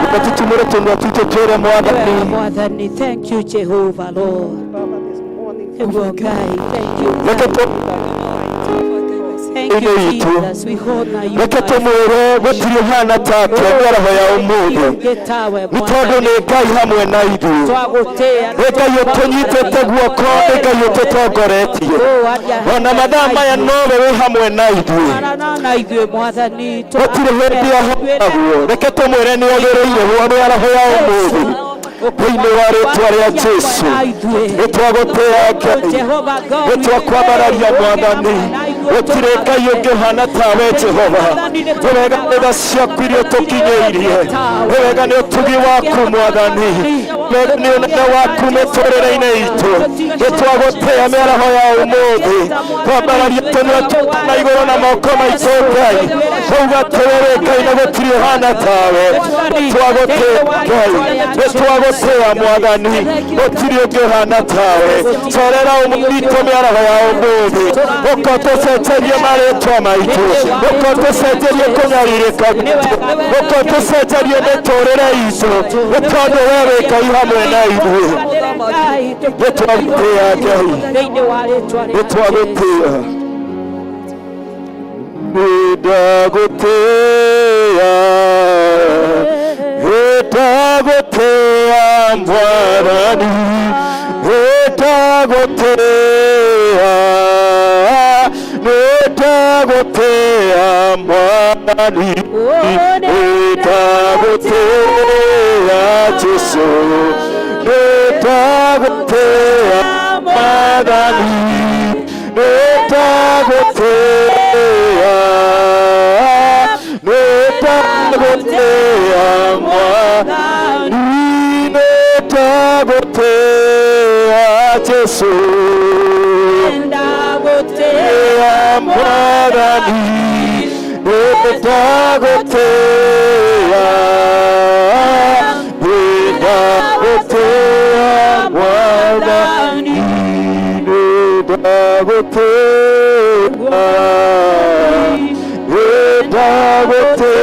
Reke tũtumũre tũnua twitũ twĩre Mwathani. Mwathani, thank you Jehovah Lord. Baba, this morning, Nĩguo Ngai, thank you. Reke Thank you Ithe witũ. Jesus. We honor you. Reke tũmwĩre gũtirĩ ũhana take mĩaraho ya ũmũthĩ, nĩ tondũ nĩ Ngai hamwe na ithuĩ, Twagũtĩĩa. nĩ Ngai ũtũnyitĩte guoko, nĩ Ngai ũtũtongoretie ona mathaa maya, nowe wĩ hamwe na ithuĩ. Arana na ithuĩ Mwathani. Gũtirĩ hĩndĩ ahoragwo. Reke tũmwĩre nĩ agĩrĩire mĩaraho ya ũmũthĩ thĩinĩ wa rĩtwa rĩa Jesu. Nĩ twagũtĩĩa Ngai, nĩ twakwambararia Mwathani. Gũtirĩ Ngai ũngĩhana tawe Jehova. Nĩ wega nĩ tha ciaku iria ũtũkinyĩirie, nĩ wega nĩ ũtugi waku Mwathani, nĩ wega nĩ ũnene waku mĩtũrĩre-inĩ itũ. Nĩ twagũtĩĩa mĩaraho ya ũmũthĩ, twambararia tũnua twitũ na igũrũ na moko maitũ Ngai, tauga atĩrĩrĩ Ngai, na gũtirĩ ũhana tawe. Twagũtĩĩa Ngai, nĩ twagũtĩĩa Mwathani, gũtirĩ ũngĩ ũhana tawe. Cerera witũ mĩaraho ya ũmũthĩ, ũka ũtũcenjerie marĩtwa maitũ, ũka ũtũcenjerie kũnyarirĩka gwitũ, ũka ũtũcenjerie mĩtũrĩre itũ, nĩ tondũ we wĩ Ngai hamwe na ithuĩ. Nĩ twagũtĩĩa Ngai, Thĩinĩ wa rĩtwa nĩ rĩa twagũtĩĩa. Nĩndagũtĩĩa, nĩndagũtĩĩa Mwathani, nĩndagũtĩĩa, nĩndagũtĩĩa Mwathani, nĩndagũtĩĩa Jesũ, nĩndagũtĩĩa Mwathani, nĩndagũtĩĩa, nĩndagũtĩĩa Mwathani, nĩndagũtĩĩa Jesũ, Ndagũtĩĩa Mwathani, nĩndagũtĩĩa, nĩndagũtĩĩa Mwathani, nĩndagũtĩĩa, nĩndagũtĩĩa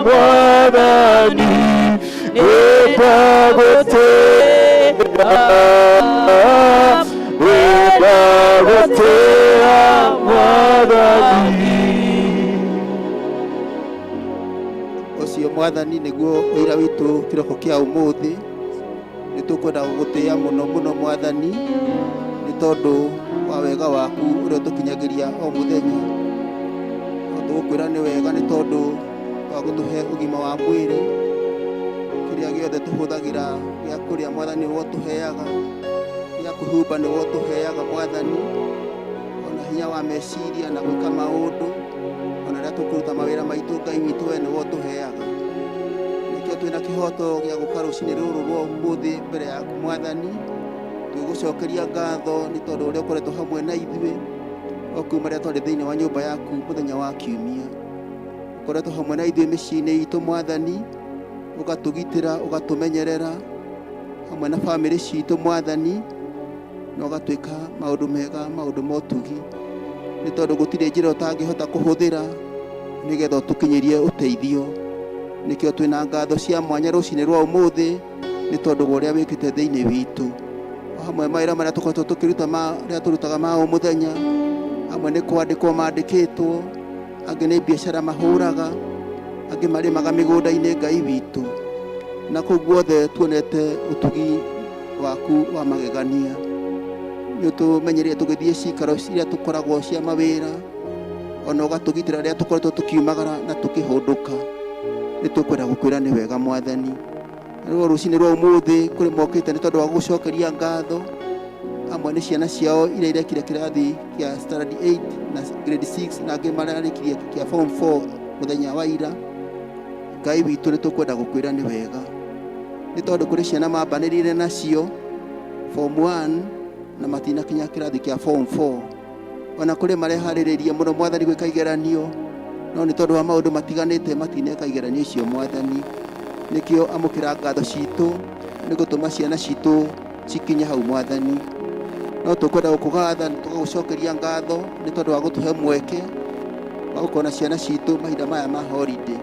Mwathani, nĩndagũtĩĩa, nĩndagũtĩĩa Mwathani. Ũcio Mwathani nĩguo ũira witũ kĩroko kĩa ũmũthĩ. Nĩ tũkwenda gũgũtĩĩa mũno mũno Mwathani, nĩ tondũ wa wega waku ũrĩa ũtũkinyagĩria o mũthenya. No tũgũkwĩra nĩ wega nĩ tondũ wa gũtũhe ũgima wa mwĩrĩ. Kĩrĩa gĩothe tũhũthagĩra gĩa kũrĩa Mwathani nĩwe ũtũheaga, gĩa kwĩhumba nĩwe ũtũheaga Mwathani, ona hinya wa meciria na gwĩka maũndũ, ona rĩrĩa tũkũruta mawĩra maitũ Ngai witũ we nĩwe ũtũheaga. Nĩkĩo twĩna kĩhoto gĩa gũka rũcinĩ rũrũ rwa ũmũthĩ mbere yaku Mwathani, twĩgũcokeria ngatho nĩ tondũ ũrĩa ũkoretwo hamwe na ithuĩ o kuma rĩrĩa twarĩ thĩinĩ wa nyũmba yaku mũthenya wa kiumia. Ũkoretwo hamwe na ithuĩ mĩciĩ-inĩ itũ Mwathani, ũgatũgitĩra, ũgatũmenyerera hamwe na bamĩrĩ citũ Mwathani, na ũgatwĩka maũndũ mega, maũndũ ma ũtugi, nĩ tondũ gũtirĩ njĩra ũtangĩhota kũhũthĩra nĩgetha ũtũkinyĩrie ũteithio. Nĩkĩo twĩna ngatho cia mwanya rũcinĩ rwa ũmũthĩ, nĩ tondũ wa ũrĩa wĩkĩte thĩinĩ witũ. O hamwe mawĩra marĩa tũkoretwo tũkĩruta, marĩa tũrutaga ma o mũthenya, amwe nĩ kwandĩkwo mandĩkĩtwo, angĩ nĩ biacara mahũraga, angĩ marĩmaga mĩgũnda-inĩ Ngai witũ, na kũu guothe tuonete ũtugi waku wa magegania. Nĩ ũtũmenyereire tũgĩthiĩ cikaro iria tũkoragwo cia mawĩra, ona ũgatũgitĩra rĩrĩa tũkoretwo tũkiumagara na tũkĩhũndũka. Nĩ tũkwenda gũkwĩra nĩ wega Mwathani. Rĩu rũcinĩ rwa ũmũthĩ kũrĩ mokĩte nĩ tondũ wa gũgũcokeria ngatho, amwe nĩ ciana ciao iria irekire kĩrathi kĩa standard 8 na grade 6, na angĩ mararĩkirie kĩa form 4 mũthenya wa ira. Ngai witũ nĩ tũkwenda gũkwĩra nĩ wega nĩ tondũ kũrĩ ciana mambanĩrire nacio form 1 na matinakinya kĩrathi kĩa form 4 ona kũrĩ mareharĩrĩria mũno mwathani gwĩka igeranio no nĩ tondũ wa maũndũ matiganĩte matineka igeranio icio mwathani nĩkĩo amũkĩra ngatho citũ nĩ gũtũma ciana citũ cikinye hau mwathani no tũkwenda gũkũgatha tũgagũcokeria ngatho nĩ tondũ wa gũtũhe mweke wa gũkorwo na ciana citũ mahinda maya ma holiday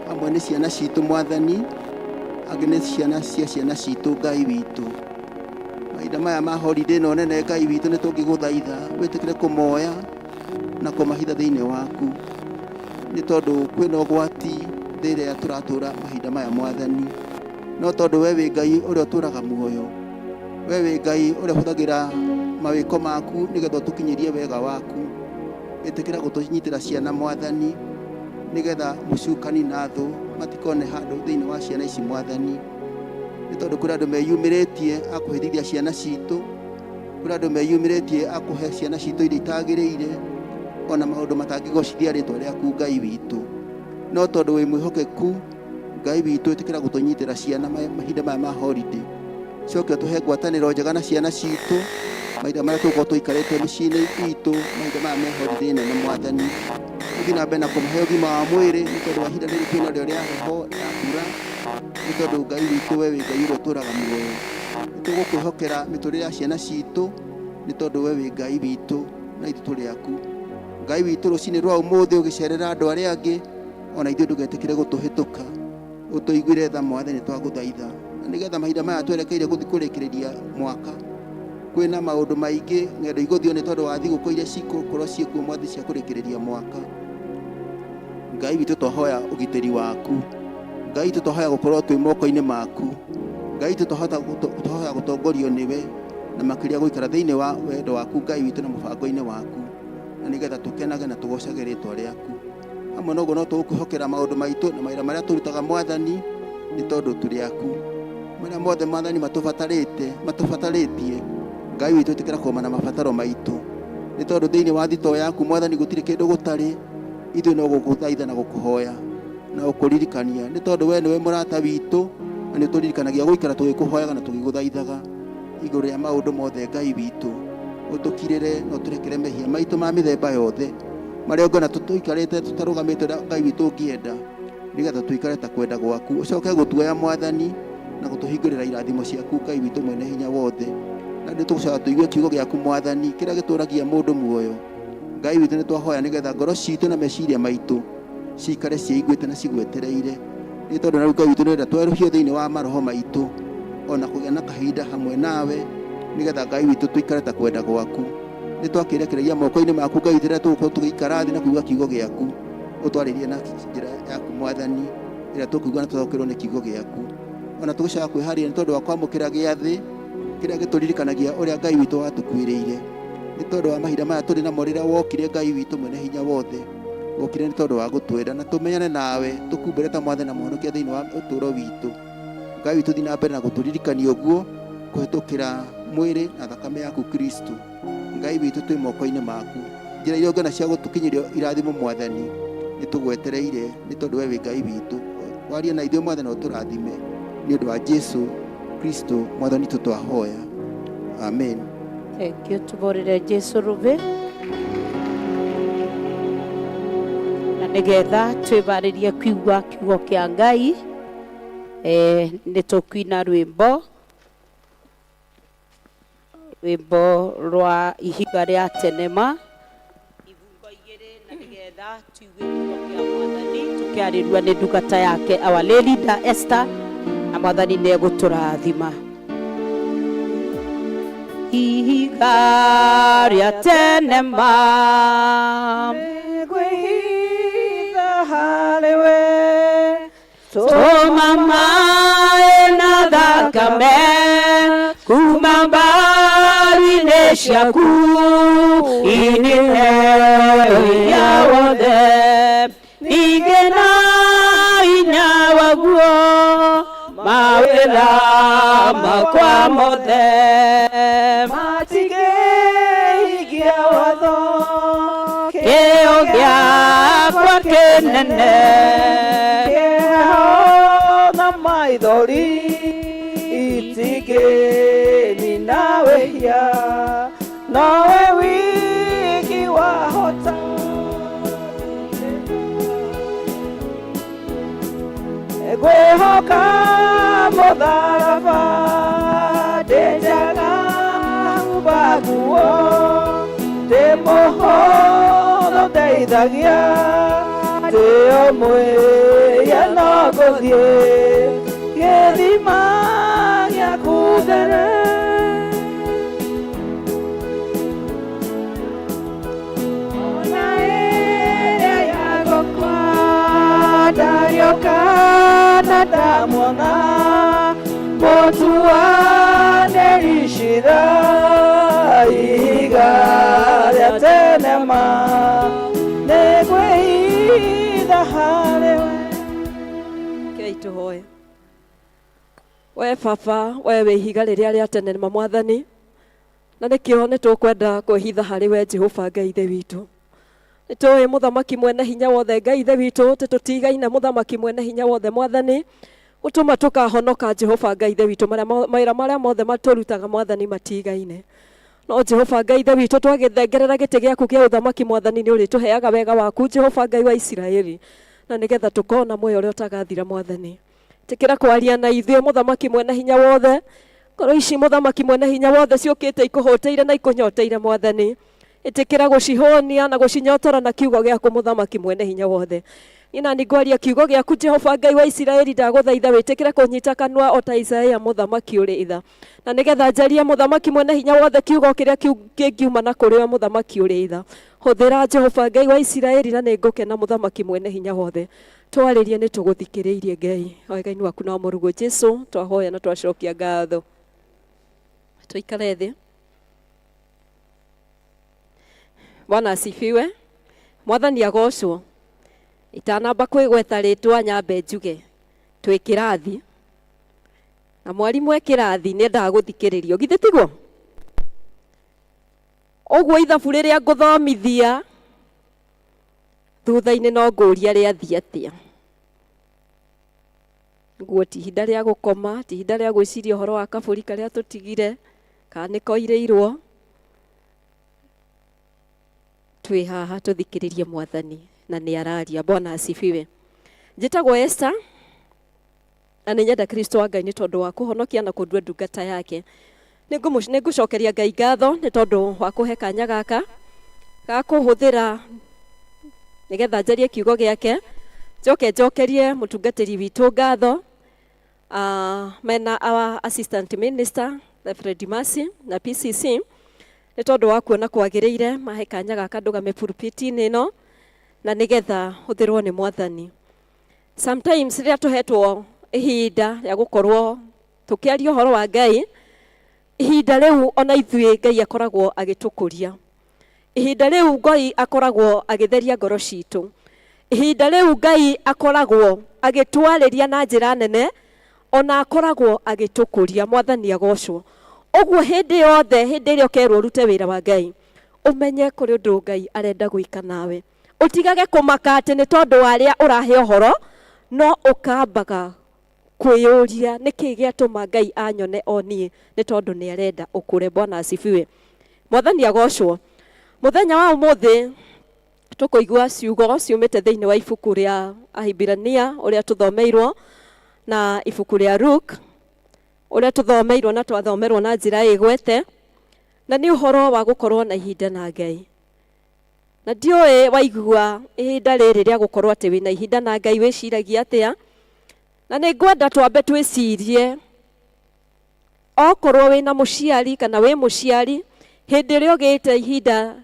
amwe nĩ ciana citũ mwathani angĩ nĩ ciana cia ciana citũ Ngai witũ mahinda maya ma holiday ĩno nene Ngai witũ nĩ tũngĩgũthaitha wĩtĩkĩre kũmoya na kũmahitha thĩinĩ waku nĩ tondũ kwĩna ũgwati thĩ ĩrĩa tũratũra mahinda maya mwathani no tondũ we wĩ Ngai ũrĩa ũtũraga muoyo we wĩ Ngai ũrĩa ũhũthagĩra mawĩko maku nĩgetha ũtũkinyĩrie wega waku ĩtĩkĩra gũtũnyitĩra ciana mwathani nĩgetha mũcukani na thũ matikone handũ thĩinĩ wa ciana ici mwathani nĩ tondũ kũrĩ andũ meyumĩrĩtie a kũhĩtithia ciana citũ kũrĩ andũ meyumĩrĩtie a kũhe ciana citũ iria itagĩrĩire ona maũndũ matangĩgocithia rĩtwa rĩaku Ngai witũ no tondũ wĩ mwĩhokeku Ngai witũ ĩtĩkĩra gũtũnyitĩra ciana mahinda maya ma holiday coke ũtũhe ngwatanĩro njega na ciana citũ mahinda marĩa tũgũkorwo tũikarĩte mĩciĩ-inĩ itũ mahinda maya me holiday nene mwathani ũthiĩ na mbere na kũmahe ũgima wa mwĩrĩ nĩ tondũ wa ihinda rĩrĩ twĩna rĩo rĩa heho ya mbura nĩ tondũ Ngai witũ we wĩ Ngai ũrĩa ũtũraga muoyo nĩ tũgũkwĩhokera mĩtũrĩre ya ciana citũ nĩ tondũ we wĩ Ngai witũ na ithuĩ tũrĩ aku Ngai witũ rũcinĩ rwa ũmũthĩ ũgĩcerera andũ arĩa angĩ ona ithuĩ ndũgetĩkĩre gũtũhĩtũka ũtũiguĩre tha mwathani twagũthaitha na nĩgetha mahinda maya twerekeire gũthiĩ kũrĩkĩrĩria mwaka kwĩna maũndũ maingĩ ng'endo igũthio nĩ tondũ wa thigũkũ iria cigũkorwo ciĩkuo mwathi cia kũrĩkĩrĩria mwaka Ngai witũ twahoya ũgitĩri waku Ngai witũ twahoya gũkorwo twĩ moko-inĩ maku Ngai witũ twahoya gũtongorio nĩwe na makĩria gũikara thĩinĩ wa wendo waku Ngai witũ na mũbango-inĩ waku na nĩgetha tũkenage na tũgocage rĩtwa rĩaku hamwe na ũguo no tũgũkwĩhokera maũndũ maitũ na mawĩra marĩa tũrutaga mwathani nĩ tondũ tũrĩ aku marĩa mothe mwathani matũbatarĩte matũbatarĩtie Ngai witũ ĩtĩkĩra kũmana mabataro maitũ nĩ tondũ thĩinĩ wa thitoo yaku mwathani gũtirĩ kĩndũ gũtarĩ ithuĩ no gũgũthaitha na gũkũhoya na gũkũririkania nĩ tondũ we nĩwe mũrata witũ na nĩ ũtũririkanagia gũikara tũgĩkũhoyaga na tũgĩgũthaithaga igũrũ rĩa maũndũ mothe Ngai witũ ũtũkirĩre na ũtũrekere mehia maitũ ma mĩthemba yothe marĩa ũngĩona tũikarĩte tũtarũgamĩte ũrĩa Ngai witũ ũngĩenda nĩgetha tũikare ta kwenda gwaku ũcoke gũtuoya mwathani na gũtũhingũrĩra irathimo ciaku Ngai witũ mwene hinya wothe na nĩ tũgũcoka tũigue kiugo gĩaku mwathani kĩrĩa gĩtũragia mũndũ muoyo Ngai witũ nĩ twahoya nĩgetha ngoro citũ na meciria maitũ cikare ciĩiguĩte na cigwetereire nĩ tondũ na rĩu Ngai witũ nĩũrenda twerũhio thĩinĩ wa maroho maitũ ona kũgĩa na kahinda hamwe nawe nĩgetha Ngai witũ tũikare ta kwenda gwaku nĩ twakĩrekereria moko-inĩ maku Ngai rĩrĩa tũgũkorwo tũgĩikara thĩ na kũigua kiugo gĩaku ũtwarĩrie na njĩra yaku mwathani ĩrĩa tũkũigua na tũtaũkĩrwo nĩ kiugo gĩaku ona tũgũcoka kwĩharĩria nĩ tondũ wa kwamũkĩra gĩathĩ kĩrĩa gĩtũririkanagia ũrĩa Ngai witũ watũkuĩrĩire nĩ tondũ wa mahinda maya tũrĩ namo rĩrĩa wokire Ngai witũ mwene hinya wothe wokire nĩ tondũ wa gũtwenda na tũmenyane nawe tũkumbũre ta mwathani na mũhonokia thĩinĩ wa ũtũũro witũ Ngai witũ thiĩ na mbere na gũtũririkania ũguo kũhĩtũkĩra mwĩrĩ na thakame yaku Kristo Ngai witũ twĩ moko-inĩ maku njĩra iria ũngĩona cia gũtũkinyĩria irathimo mwathani nĩ tũgwetereire nĩ tondũ we wĩ Ngai witũ warie na ithuĩ mwathani ũtũrathime nĩ ũndũ wa Jesu Kristo mwathani witũ twahoya amen. Thank you tũborere Jesu rũbĩ na nĩgetha twĩbarĩrie kũigua kiugo kĩa Ngai nĩ tũkuina rwĩmbo rwĩmbo rwa ihiga rĩa tenema ibungo igĩrĩ na nĩgetha tuigue kiugo kĩa mwathani tũkĩarĩrua nĩ ndungata yake our lay leader Esther na mwathani nĩ egũtũrathima. Ihiga rĩa tenema Nĩngwĩhitha harĩwe tũma maĩ na thakame kuma mbaru-inĩ ciaku inine hinya wothe ningĩ na hinya waguo mawĩra makwa mothe matingĩhingia watho kĩo gĩakwa kĩnene kĩheho na maithori itingĩnina wĩhia nowe wiki wahota ngwĩhoka mũtharaba ndĩnjaga huba nguo ndĩ mũhũthũ ndeithagia ndĩ o mwĩhia no ngũthiĩ gĩthima gĩaku there. Ona ĩrĩa ya gũkua ndarĩoka na ndamuona mũtuanĩri cira ihiga rĩa tene ma nĩngwĩhitha harĩ we. Rekei tũhoe. We baba, we wĩ ihiga rĩrĩa rĩa tene ma mwathani, na nĩkĩo nĩ tũkwenda kwĩhitha harĩ we Jehova Ngai Ithe witũ. Nĩ tũĩ mũthamaki mwene hinya wothe Ngai Ithe witũ atĩ tũtigaine mũthamaki mwene hinya wothe mwathani gũtũma tũkahonoka Jehova Ngai Ithe witũ marĩa mawĩra marĩa mothe matũrutaga mwathani matigaine. No Jehova Ngai Ithe witũ twagĩthengerera gĩtĩ gĩaku kĩa ũthamaki mwathani nĩ ũrĩtũheaga wega waku Jehova Ngai wa Isiraeli na nĩgetha tũkona muoyo ũrĩa ũtagathira mwathani. Ĩtĩkĩra kwaria na ithuĩ mũthamaki mwene hinya wothe. Ngoro ici mũthamaki mwene hinya wothe ciũkĩte ikũhũtĩire na ikũnyoteire mwathani. Ĩtĩkĩra gũcihũnia na gũcinyotora na kiugo gĩaku mũthamaki mwene hinya wothe. Niĩ nani ngwaria kiugo gĩaku Jehova Ngai wa Isiraeli ndagũthaitha wĩtĩkĩre kũnyita kanua o ta Isaia mũthamaki ũrĩ itha. Na nĩgetha njarie mũthamaki mwene hinya wothe kiugo kĩrĩa kĩngiuma na kũrĩ we mũthamaki ũrĩ itha. Hũthĩra Jehova Ngai wa Isiraeli na nĩngũkena mũthamaki mwene hinya wothe. Twarĩrie nĩ tũgũthikĩrĩirie Ngai. Wega-inĩ waku na wa mũrũguo Jesu twahoya na twacokia ngatho. Tũikare thĩ. Bwana asifiwe. Mwathani agocwo. Itanamba kwĩgweta rĩtwa nyambe njuge twĩ kĩrathi na mwarimũ e kĩrathi nĩ endaga gũthikĩrĩrio githĩ tiguo? Ũguo ithabu rĩrĩa ngũthomithia thutha-inĩ no ngũria rĩathiĩ atĩa. Nguo ti ihinda rĩa gũkoma, ti ihinda rĩa gwĩciria ũhoro wa kabũri karĩa tũtigire kana nĩ koirĩirwo. Twĩ haha tũthikĩrĩrie mwathani na nĩ araria. Bwana asifiwe. Njĩtagwo Esther na nĩ nyenda Kristo wa Ngai nĩ tondũ wa kũhonokia na kũndua ndungata yake. Nĩ ngũcokeria Ngai ngatho nĩ tondũ wa kũhe kanya gaka ga kũhũthĩra nĩgetha njarie kiugo gĩake. Njoke njokerie mũtungatĩri witũ ngatho mena our assistant minister Reverend Mercy na PCC nĩ tondũ wa kuona kwagĩrĩire mahe kanya gaka ndũgame pulpit-inĩ ĩno na nĩgetha hũthĩrwo nĩ mwathani. Sometimes rĩrĩa tũhetwo ihinda rĩa gũkorwo tũkĩaria ũhoro wa Ngai, ihinda rĩu ona ithuĩ Ngai akoragwo agĩtũkũria. Ihinda rĩu Ngai akoragwo agĩtheria ngoro citũ. Ihinda rĩu Ngai akoragwo agĩtwarĩria na njĩra nene, ona akoragwo agĩtũkũria. Mwathani agocwo. Ũguo hĩndĩ yothe, hĩndĩ ĩrĩa ũkerwo ũrute wĩra wa Ngai, ũmenye kũrĩ ũndũ Ngai arenda gwĩka nawe. Ũtigage kũmaka atĩ nĩ tondũ wa arĩa ũrahe ũhoro, no ũkambaga kwĩyũria nĩkĩ gĩatũma Ngai anyone o niĩ, nĩ tondũ nĩ arenda ũkũre. Bwana asifiwe. Mwathani agocwo. Mũthenya wa ũmũthĩ tũkũigua ciugo ciumĩte thĩinĩ wa ibuku rĩa Ahibirania ũrĩa tũthomeirwo na ibuku rĩa Luke ũrĩa tũthomeirwo na twathomerwo na njĩra ĩgwete, na nĩ ũhoro wa gũkorwo na ihinda na Ngai. Na ndiũĩ waigua ihinda rĩrĩ rĩa gũkorwo atĩ wĩna ihinda na Ngai wĩciragia atĩa, na nĩ ngwenda twambe twĩcirie okorwo wĩna mũciari kana wĩ mũciari, hĩndĩ ĩrĩa ũgĩte ihinda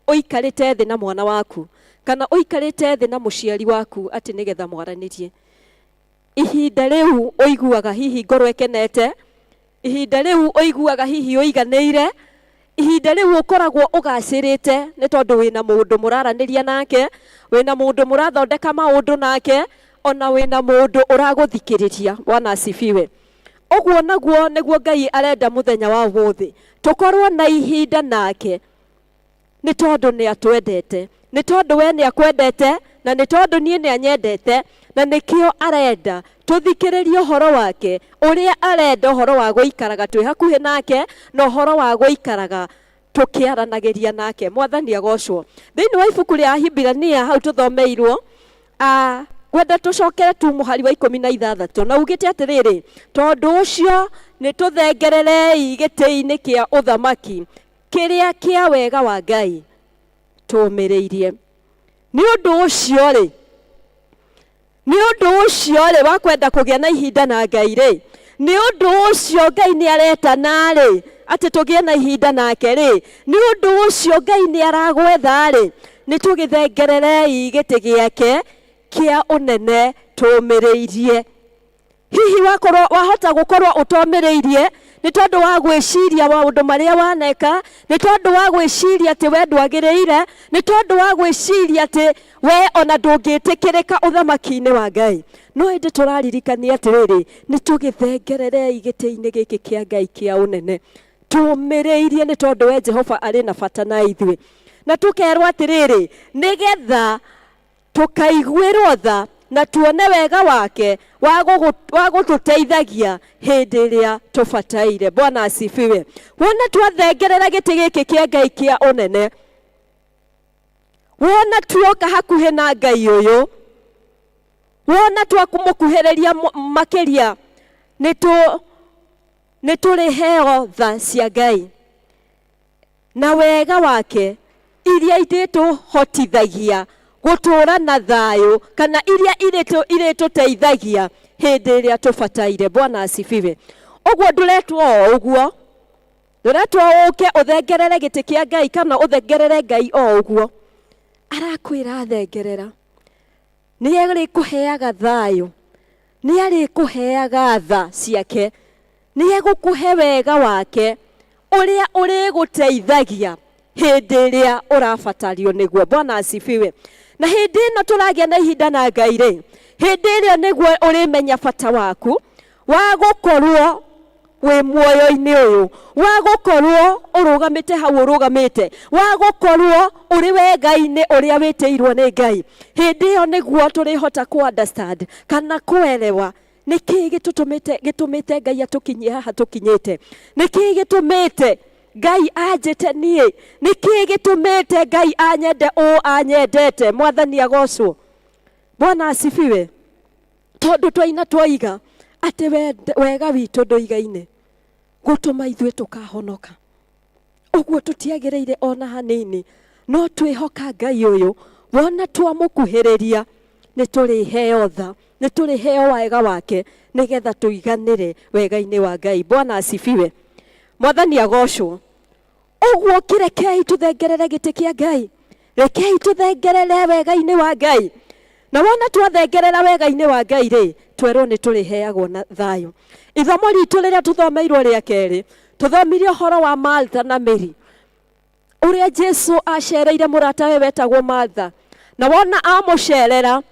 ũikarĩte thĩ na mwana waku kana ũikarĩte thĩ na mũciari waku atĩ nĩgetha mwaranĩrie, ihinda rĩu ũiguaga hihi ngoro ĩkenete, ihinda rĩu ũiguaga hihi ũiganĩire, ihinda rĩu ũkoragwo ũgacĩrĩte nĩ tondũ wĩna mũndũ mũraranĩria nake, wĩna mũndũ mũrathondeka maũndũ nake, ona wĩna mũndũ ũragũthikĩrĩria. Bwana asifiwe. Ũguo naguo nĩguo Ngai arenda mũthenya wa ũmũthĩ tũkorwo na ihinda nake, nĩ tondũ nĩ atwendete, nĩ tondũ we nĩ akwendete na Na nĩ tondũ niĩ nĩ anyendete, na nĩkĩo arenda tũthikĩrĩrie ũhoro wake, ũrĩa arenda ũhoro wa gũikaraga twĩ hakuhĩ nake, na ũhoro wa gũikaraga tũkĩaranagĩria nake. Mwathani agocwo. Thĩinĩ wa ibuku rĩa Ahibirania hau tũthomeirwo, ngwenda tũcokere tu mũhari wa 16, na ugĩte atĩrĩrĩ, tondũ ũcio nĩ tũthengererei gĩtĩ-inĩ kĩa ũthamaki kĩrĩa kĩa wega wa Ngai tũũmĩrĩirie. Nĩ ũndũ ũcio rĩ, nĩ ũndũ ũcio rĩ, wa kwenda kũgĩa na ihinda na Ngai rĩ, nĩ ũndũ ũcio Ngai nĩ aretana rĩ, atĩ tũgĩe na ihinda nake rĩ, nĩ ũndũ ũcio Ngai nĩ aragwetha rĩ, nĩ tũgĩthengererei gĩtĩ gĩake kĩa ũnene tũũmĩrĩirie. Hihi wakorwo wahota gũkorwo ũtomĩrĩirie nĩ tondũ wa gwĩciria maũndũ marĩa waneka, nĩ tondũ wa gwĩciria atĩ we ndwagĩrĩire, nĩ tondũ wa gwĩciria atĩ we ona ndũngĩtĩkĩrĩka ũthamaki-inĩ wa Ngai. No ĩndĩ tũraririkania atĩrĩrĩ, nĩ tũgĩthengererei gĩtĩ-inĩ gĩkĩ kĩa Ngai kĩa ũnene tũmĩrĩirie, nĩ tondũ we Jehova arĩ na bata na ithuĩ. Na tũkerwo atĩrĩrĩ, nĩgetha tũkaiguĩrwo tha na tuone wega wake wa gũtũteithagia hĩndĩ ĩrĩa tũbataire. Bwana asifiwe. Wona twathengerera gĩtĩ gĩkĩ kĩa Ngai kĩa ũnene, wona tuoka hakuhĩ na Ngai ũyũ, wona twakũmũkuhĩrĩria makĩria, nĩ tũrĩheo tha cia Ngai na wega wake, iria irĩtũhotithagia gũtũũra na thayũ, kana iria irĩtũteithagia hĩndĩ ĩrĩa tũbataire. Bwana asifiwe. Ũguo ndũretwo o ũguo, ndũretwo ũke ũthengerere gĩtĩ kĩa Ngai kana ũthengerere Ngai o ũguo. Arakwĩra thengerera, nĩ arĩkũheaga thayũ, nĩ arĩkũheaga tha ciake, nĩ egũkũhe wega wake ũrĩa ũrĩgũteithagia hĩndĩ ĩrĩa ũrabatario nĩguo. Bwana asifiwe. Na hĩndĩ ĩno tũragĩa na ihinda na Ngai rĩ, hĩndĩ ĩrĩa nĩguo ũrĩmenya bata waku wa gũkorwo wĩ muoyo-inĩ ũyũ, wa gũkorwo ũrũgamĩte hau ũrũgamĩte, wa gũkorwo ũrĩ wega-inĩ ũrĩa wĩtĩirwo nĩ Ngai. Hĩndĩ ĩyo nĩguo tũrĩhota kũ understand kana kũerewa nĩkĩĩ gĩtũmĩte Ngai atũkinyie haha tũkinyĩte, nĩkĩĩ gĩtũmĩte Ngai anjĩte niĩ, nĩkĩĩ gĩtũmĩte Ngai anyende ũũ anyendete. Mwathani agocwo. Bwana asifiwe. Tondũ twaina twoiga atĩ wega witũ ndũigaine gũtũma ithuĩ tũkahonoka. Ũguo tũtiagĩrĩire ona hanini, no twĩhoka Ngai ũyũ, wona twamũkuhĩrĩria nĩ tũrĩheo tha, nĩ tũrĩheo wega wake, nĩgetha tũiganĩre wega-inĩ wa Ngai. Bwana asifiwe. Mwathani agocwo. Ũguo kĩrekei tũthengerere gĩtĩ kĩa Ngai, rekei tũthengerere wega-inĩ wa Ngai. Na wona twathengerera wega-inĩ wa Ngai rĩ, twerwo nĩ tũrĩheagwo na thayũ. Ithomo ritũ rĩrĩa tũthomeirwo rĩa kerĩ, tũthomire ũhoro wa Martha na Mary, ũrĩa Jesu acereire mũratawe wetagwo Martha. Na wona amũcerera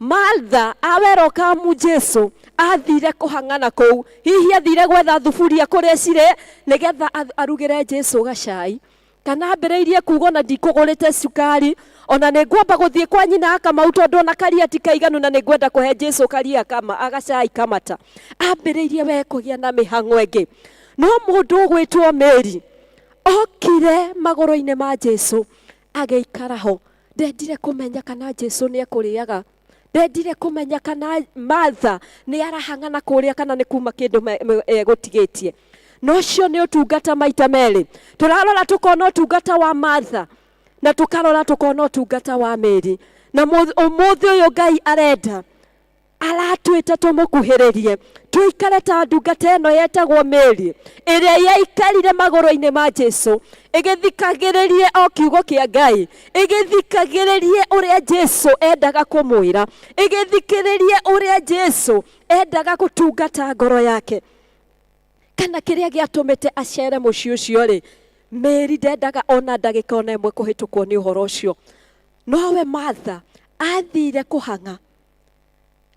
Martha, awelcome Jesu, athire kũhang'ana kũu, hihi athire gwetha thuburia kũrĩa cirĩ nĩgetha arugĩre Jesu gacai, kana ambĩrĩirie kuga ona ndikũgũrĩte cukari, ona nĩ ngwamba gũthiĩ kwa nyina Akamau tondũ ona karia ti kaiganu na nĩ ngwenda kũhe Jesu karia kama agacai kamata. Ambĩrĩirie we kũgĩa na mĩhang'o ĩngĩ. No mũndũ ũgwĩtwo Mary okire magũrũ-inĩ ma Jesu agĩikara ho. Ndendire kũmenya kana Jesu nĩ ekũrĩaga, ndendire kũmenya kana Martha nĩ arahang'ana kũrĩa kana nĩ kuma kĩndũ egũtigĩtie. Na ũcio nĩ ũtungata maita merĩ. Tũrarora tũkona ũtungata wa Martha na tũkarora tũkona ũtungata wa Mary. Na ũmũthĩ ũyũ Ngai arenda aratwĩta tũmũkuhĩrĩrie, tũikare ta ndungata ĩno yetagwo Mary, ĩrĩa yaikarire magũrũ-inĩ ma Jesu, ĩgĩthikagĩrĩrie o kiugo kĩa Ngai, ĩgĩthikagĩrĩrie ũrĩa Jesu endaga kũmwĩra, ĩgĩthikĩrĩrie ũrĩa Jesu endaga gũtungata ngoro yake. Kana kĩrĩa gĩatũmĩte acere mũciĩ ũcio rĩ, Mary ndendaga ona ndagĩka ona ĩmwe kũhĩtũkwo nĩ ũhoro ũcio. Nowe Martha athire kũhang'a,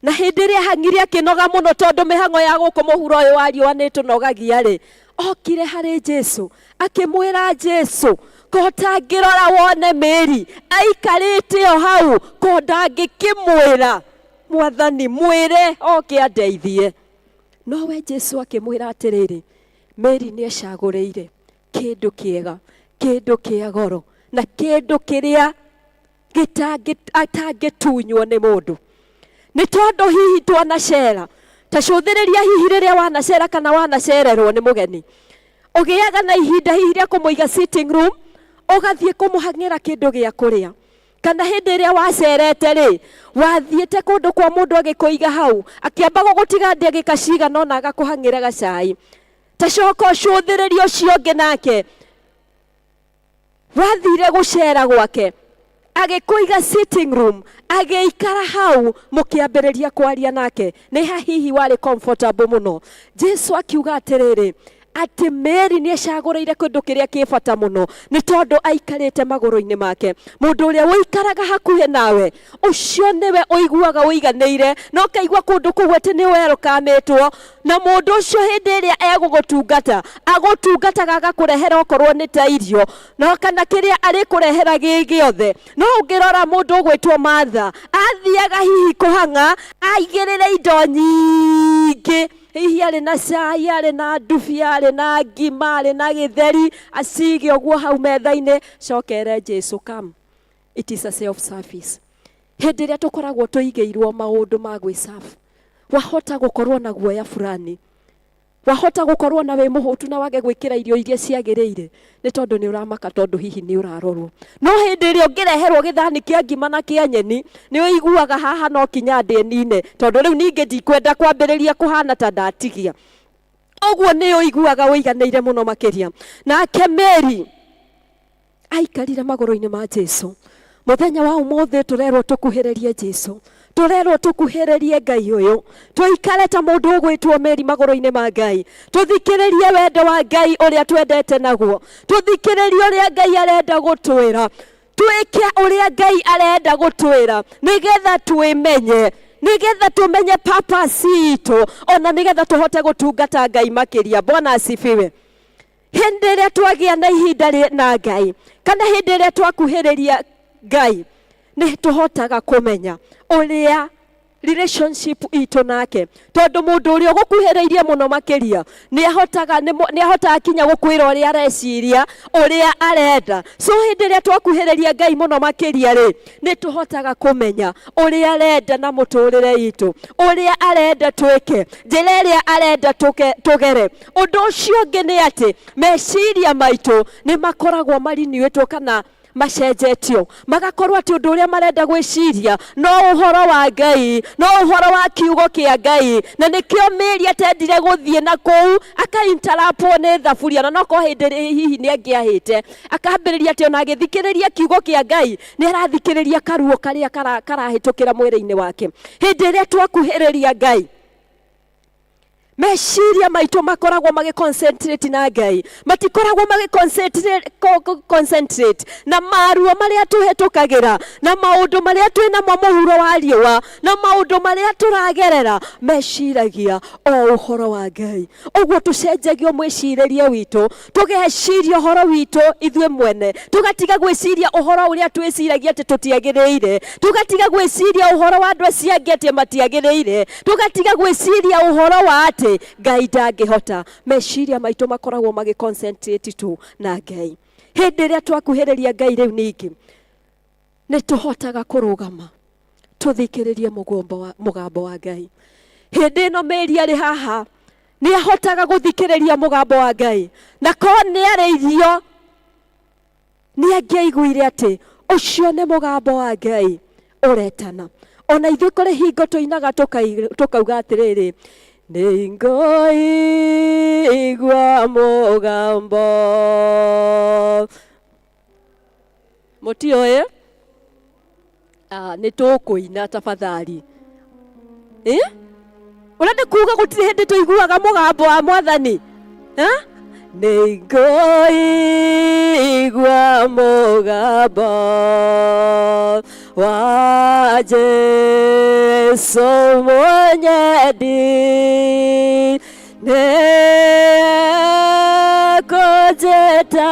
na hĩndĩ ĩrĩa ahang'ire akĩnoga mũno, tondũ mĩhang'o ya gũkũ mũhuro ũyũ wa riũa nĩ ĩtũnogagia rĩ, okire harĩ Jesu akĩmwĩra Jesu, Ko ũtangĩrora wone Mary aikarĩte o hau, ko ndangĩkĩmwĩra Mwathani mwĩre oke andeithie. Nowe Jesu akĩmwĩra atĩrĩrĩ, Mary nĩ ecagũrĩire kĩndũ kĩega, kĩndũ kĩa goro, na kĩndũ kĩrĩa atangĩtunywo nĩ mũndũ. Nĩ tondũ hihi twanacera, ta cũthĩrĩria hihi rĩrĩa wanacera kana wanacererwo nĩ mũgeni, ũgĩaga na ihinda hihi rĩa kũmũiga sitting room, ũgathiĩ kũmũhang'ĩra kĩndũ gĩa kũrĩa. Kana hĩndĩ ĩrĩa wacerete rĩ, wathiĩte kũndũ kwa mũndũ agĩkũiga hau, akĩamba gũgũtiga ndagĩka cigana ũna agakũhang'ĩra gacai. Ta coka ũcũthĩrĩrie ũcio ũngĩ nake, wathire gũcera gwake, agĩkũiga sitting room, agĩikara hau mũkĩambĩrĩria kwaria nake. Nĩ ha hihi warĩ comfortable mũno. Jesu akiuga atĩrĩrĩ, atĩ Mary nĩ ecagũrĩire kĩndũ kĩrĩa kĩ bata mũno, nĩ tondũ aikarĩte magũrũ-inĩ make. Mũndũ ũrĩa ũikaraga hakuhĩ nawe, ũcio nĩwe ũiguaga ũiganĩire, na ũkaigua kũndũ kũu atĩ nĩ welcomĩtwo. Na mũndũ ũcio hĩndĩ ĩrĩa egũgũtungata, agũtungataga agakũrehera okorwo nĩ ta irio, no kana kĩrĩa arĩkũrehera gĩ gĩothe. No ũngĩrora mũndũ ũgwĩtwo Martha, athiaga hihi kũhang'a, aigĩrĩre indo nyingĩ, hihi arĩ na cai, arĩ na ndubi, arĩ na ngima, arĩ na gĩtheri, acige ũguo hau metha-inĩ, cokere Jesu, come. It is a self-service. Hĩndĩ ĩrĩa tũkoragwo tũigĩirwo maũndũ ma gwĩserve, wahota gũkorwo na guoya fulani, wahota gũkorwo na wĩ mũhũtu na wage gwĩkĩra irio iria ciagĩrĩire, nĩ tondũ nĩ ũramaka, tondũ hihi nĩ ũrarorwo. No hĩndĩ ĩrĩa ũngĩreherwo gĩthani kĩa ngima na kĩa nyeni, nĩ ũiguaga haha no kinya ndĩe nine, tondũ rĩu ningĩ ndikwenda kwambĩrĩria kũhana ta ndatigia. Ũguo nĩ ũiguaga ũiganĩire mũno makĩria. Nake Mary aikarire magũrũ-inĩ ma Jesu. Mũthenya wa ũmũthĩ tũrerwo tũkuhĩrĩrie Jesu, tũrerwo tũkuhĩrĩrie Ngai ũyũ, tũikare ta mũndũ ũgwĩtwo Mary magũrũ-inĩ ma Ngai, tũthikĩrĩrie wendo wa Ngai ũrĩa twendete naguo, tũthikĩrĩrie ũrĩa Ngai arenda gũtwĩra, twĩke ũrĩa Ngai arenda gũtwĩra, nĩgetha twĩmenye, nĩgetha tũmenye purpose itũ, ona nĩgetha tũhote gũtungata Ngai makĩria. Bwana asifiwe. Hĩndĩ ĩrĩa twagĩa na ihinda na Ngai, kana hĩndĩ ĩrĩa twakuhĩrĩria Ngai, nĩ tũhotaga kũmenya ũrĩa relationship itũ nake, tondũ mũndũ ũrĩa ũgũkuhĩrĩirie mũno makĩria nĩ ahotaga kinya gũkwĩra ũrĩa areciria, ũrĩa arenda. So hĩndĩ ĩrĩa twakuhĩrĩria Ngai mũno makĩria rĩ, nĩ tũhotaga kũmenya ũrĩa arenda na mũtũrĩre itũ, ũrĩa arenda twĩke, njĩra ĩrĩa arenda tũgere. Ũndũ ũcio ũngĩ nĩ atĩ meciria maitũ nĩ makoragwo mariniũĩtwo kana macenjetio, magakorwo atĩ ũndũ ũrĩa marenda gwĩciria no ũhoro wa Ngai, no ũhoro wa kiugo kĩa Ngai. Na nĩkĩo Mary atendire gũthiĩ na kũu akainterruptwo nĩ thaburia, na no korwo hĩndĩ ĩrĩa hihi nĩ angĩahĩte, akambĩrĩria atĩ ona agĩthikĩrĩria kiugo kĩa Ngai nĩ arathikĩrĩria karuo karĩa karahĩtũkĩra mwĩrĩ-inĩ wake. Hĩndĩ ĩrĩa twakuhĩrĩria Ngai, meciria maitũ makoragwo magĩ-concentrate na Ngai, matikoragwo magĩ-concentrate na maruo marĩa tũhetũkagĩra, na maũndũ marĩa twĩ namo mũhuro wa riũa, na maũndũ marĩa tũragerera. Meciragia o ũhoro wa Ngai. Ũguo tũcenjagio mwĩcirĩrie witũ, tũgeciria ũhoro witũ ithuĩ mwene, tũgatiga gwĩciria ũhoro ũrĩa twĩciragia atĩ tũtiagĩrĩire, tũgatiga gwĩciria ũhoro wa andũ acio angĩ atĩ matiagĩrĩire, tũgatiga gwĩciria ũhoro wa atĩ Ngai ndangĩhota. Meciria maitũ makoragwo magĩ-concentrate tu na Ngai. Hĩndĩ ĩrĩa twakuhĩrĩria Ngai rĩu ningĩ nĩ tũhotaga kũrũgama tũthikĩrĩrie mũgambo wa Ngai. Hĩndĩ ĩno Mary arĩ haha nĩ ahotaga gũthikĩrĩria mũgambo wa Ngai, na korwo nĩ arĩirio nĩ angĩaiguire atĩ ũcio nĩ mũgambo wa Ngai ũretana. Ona ithuĩ kũrĩ hingo tũinaga tũkauga atĩrĩrĩ, nĩ ngũigua mũgambo. Mũtiũĩ? Nĩ tũkũina tafadhali. Ũrenda kuga gũtirĩ hĩndĩ tũiguaga mũgambo wa Mwathani? Nĩ ngũigua mũgambo wa Jesu mwenyendi, nĩ ekũnjĩta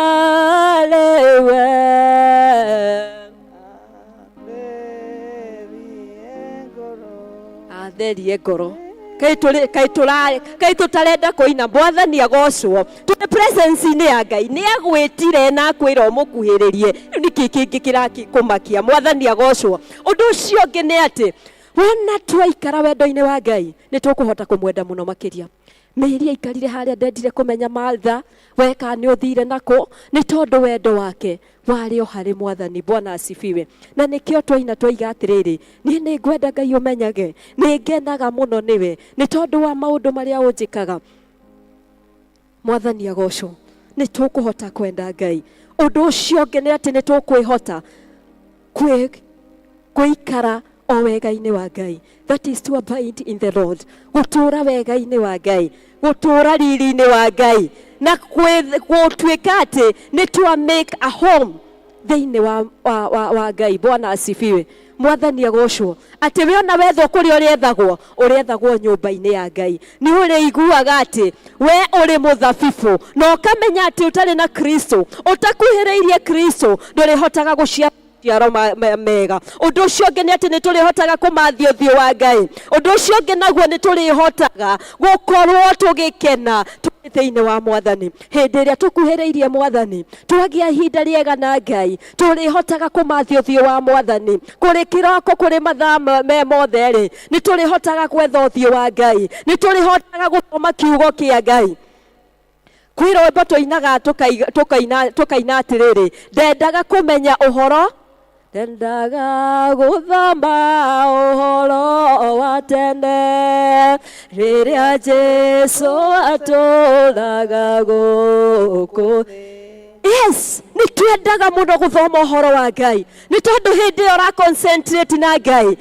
rĩu. nĩwe. Atherie ngoro. Kaĩ tũrĩ kaĩ tũra kaĩ tũtarenda kũina? Mwathani agocwo. Tũrĩ presence-inĩ ya Ngai. Nĩ agwĩtire na akwĩra ũmũkuhĩrĩrie. Rĩu nĩkĩ kĩngĩ kĩrakũmakia? Mwathani agocwo. Ũndũ ũcio ũngĩ nĩ atĩ wona twaikara wendo-inĩ wa Ngai, nĩ tũkũhota kũmwenda mũno makĩria. Mary aikarire harĩa, ndendire kũmenya Martha weka nĩ ũthire nakũ, nĩ tondũ wendo wake warĩ o harĩ Mwathani. Bwana asifiwe. Na nĩkĩo twaina twaiga atĩrĩrĩ, niĩ nĩ ngwenda Ngai ũmenyage nĩ ngenaga mũno nĩwe, nĩ tondũ wa maũndũ marĩa ũnjĩkaga. Mwathani agocwo. Nĩ tũkũhota kwenda Ngai. Ũndũ ũcio ũngĩ nĩ atĩ nĩ tũkwĩhota kwĩikara o wega-inĩ wa Ngai, that is to abide in the Lord, gũtũũra wega-inĩ wa Ngai, gũtũũra riri-inĩ wa Ngai, na gũtuĩka atĩ nĩ twa make a home thĩinĩ wa Ngai. Bwana asifiwe. Mwathani agocwo. Atĩ we ona wethwo kũrĩa ũrĩethagwo, ũrĩethagwo nyũmba-inĩ ya Ngai. Nĩ ũrĩiguaga atĩ we ũrĩ mũthabibũ, na ũkamenya atĩ ũtarĩ na Kristo, ũtakuhĩrĩirie Kristo, ndũrĩhotaga gũciara maciaro mega. Ũndũ ũcio ũngĩ nĩ atĩ nĩ tũrĩhotaga kũmathia ũthiũ wa Ngai. Ũndũ ũcio ũngĩ naguo nĩ tũrĩhotaga gũkorwo tũgĩkena tũrĩ thĩinĩ wa Mwathani. Hĩndĩ ĩrĩa tũkuhĩrĩirie Mwathani, twagĩa ihinda rĩega na Ngai, tũrĩhotaga kũmathia ũthiũ wa Mwathani. Kũrĩ kĩroko, kũrĩ mathaa me mothe rĩ, nĩ tũrĩhotaga gwetha ũthiũ wa Ngai, nĩ tũrĩhotaga gũthoma kiugo kĩa Ngai. Kwĩ rwĩmbo tũinaga tũkaina atĩrĩrĩ, ndendaga kũmenya ũhoro, ndendaga gũthoma ũhoro wa tene, rĩrĩa Jesu atũraga gũkũ. Yes, nĩ twendaga mũno gũthoma ũhoro wa Ngai, nĩ tondũ hĩndĩ ĩyo ũra concentrate na Ngai,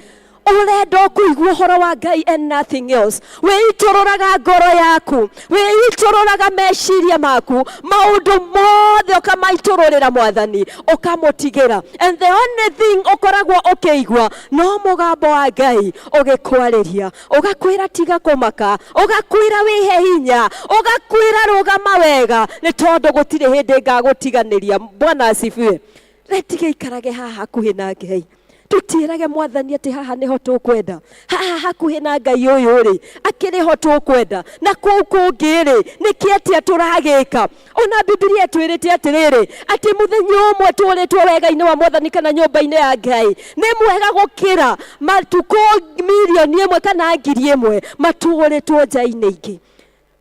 ũrenda kũigua ũhoro wa Ngai and nothing else. Wĩitũrũraga ngoro yaku, wĩitũrũraga meciria maku, maũndũ mothe ũkamaitũrũrĩra Mwathani, ũkamũtigĩra, and the only thing ũkoragwo ũkĩigua no mũgambo wa Ngai ũgĩkwarĩria, ũgakwĩra tiga kũmaka, ũgakwĩra wĩhe hinya, ũgakwĩra rũgama wega, nĩ tondũ gũtirĩ hĩndĩ ngagũtiganĩria. Bwana asifiwe. Retige ikarage haha hakuhĩ na Ngai. Tũtiĩrage Mwathani atĩ haha nĩho tũkwenda, haha hakuhĩ na Ngai ũyũ rĩ, akĩrĩ ho tũkwenda, na kũu kũngĩ rĩ, nĩkĩ atĩa tũragĩka? Ona Bibilia ĩtwĩrĩte atĩrĩrĩ, atĩ mũthenya ũmwe tũrĩtwo wega-inĩ wa Mwathani kana nyũmba-inĩ ya Ngai nĩ mwega gũkĩra matukũ 1,000,000 kana 1,000 matũrĩtwo nja-inĩ ingĩ.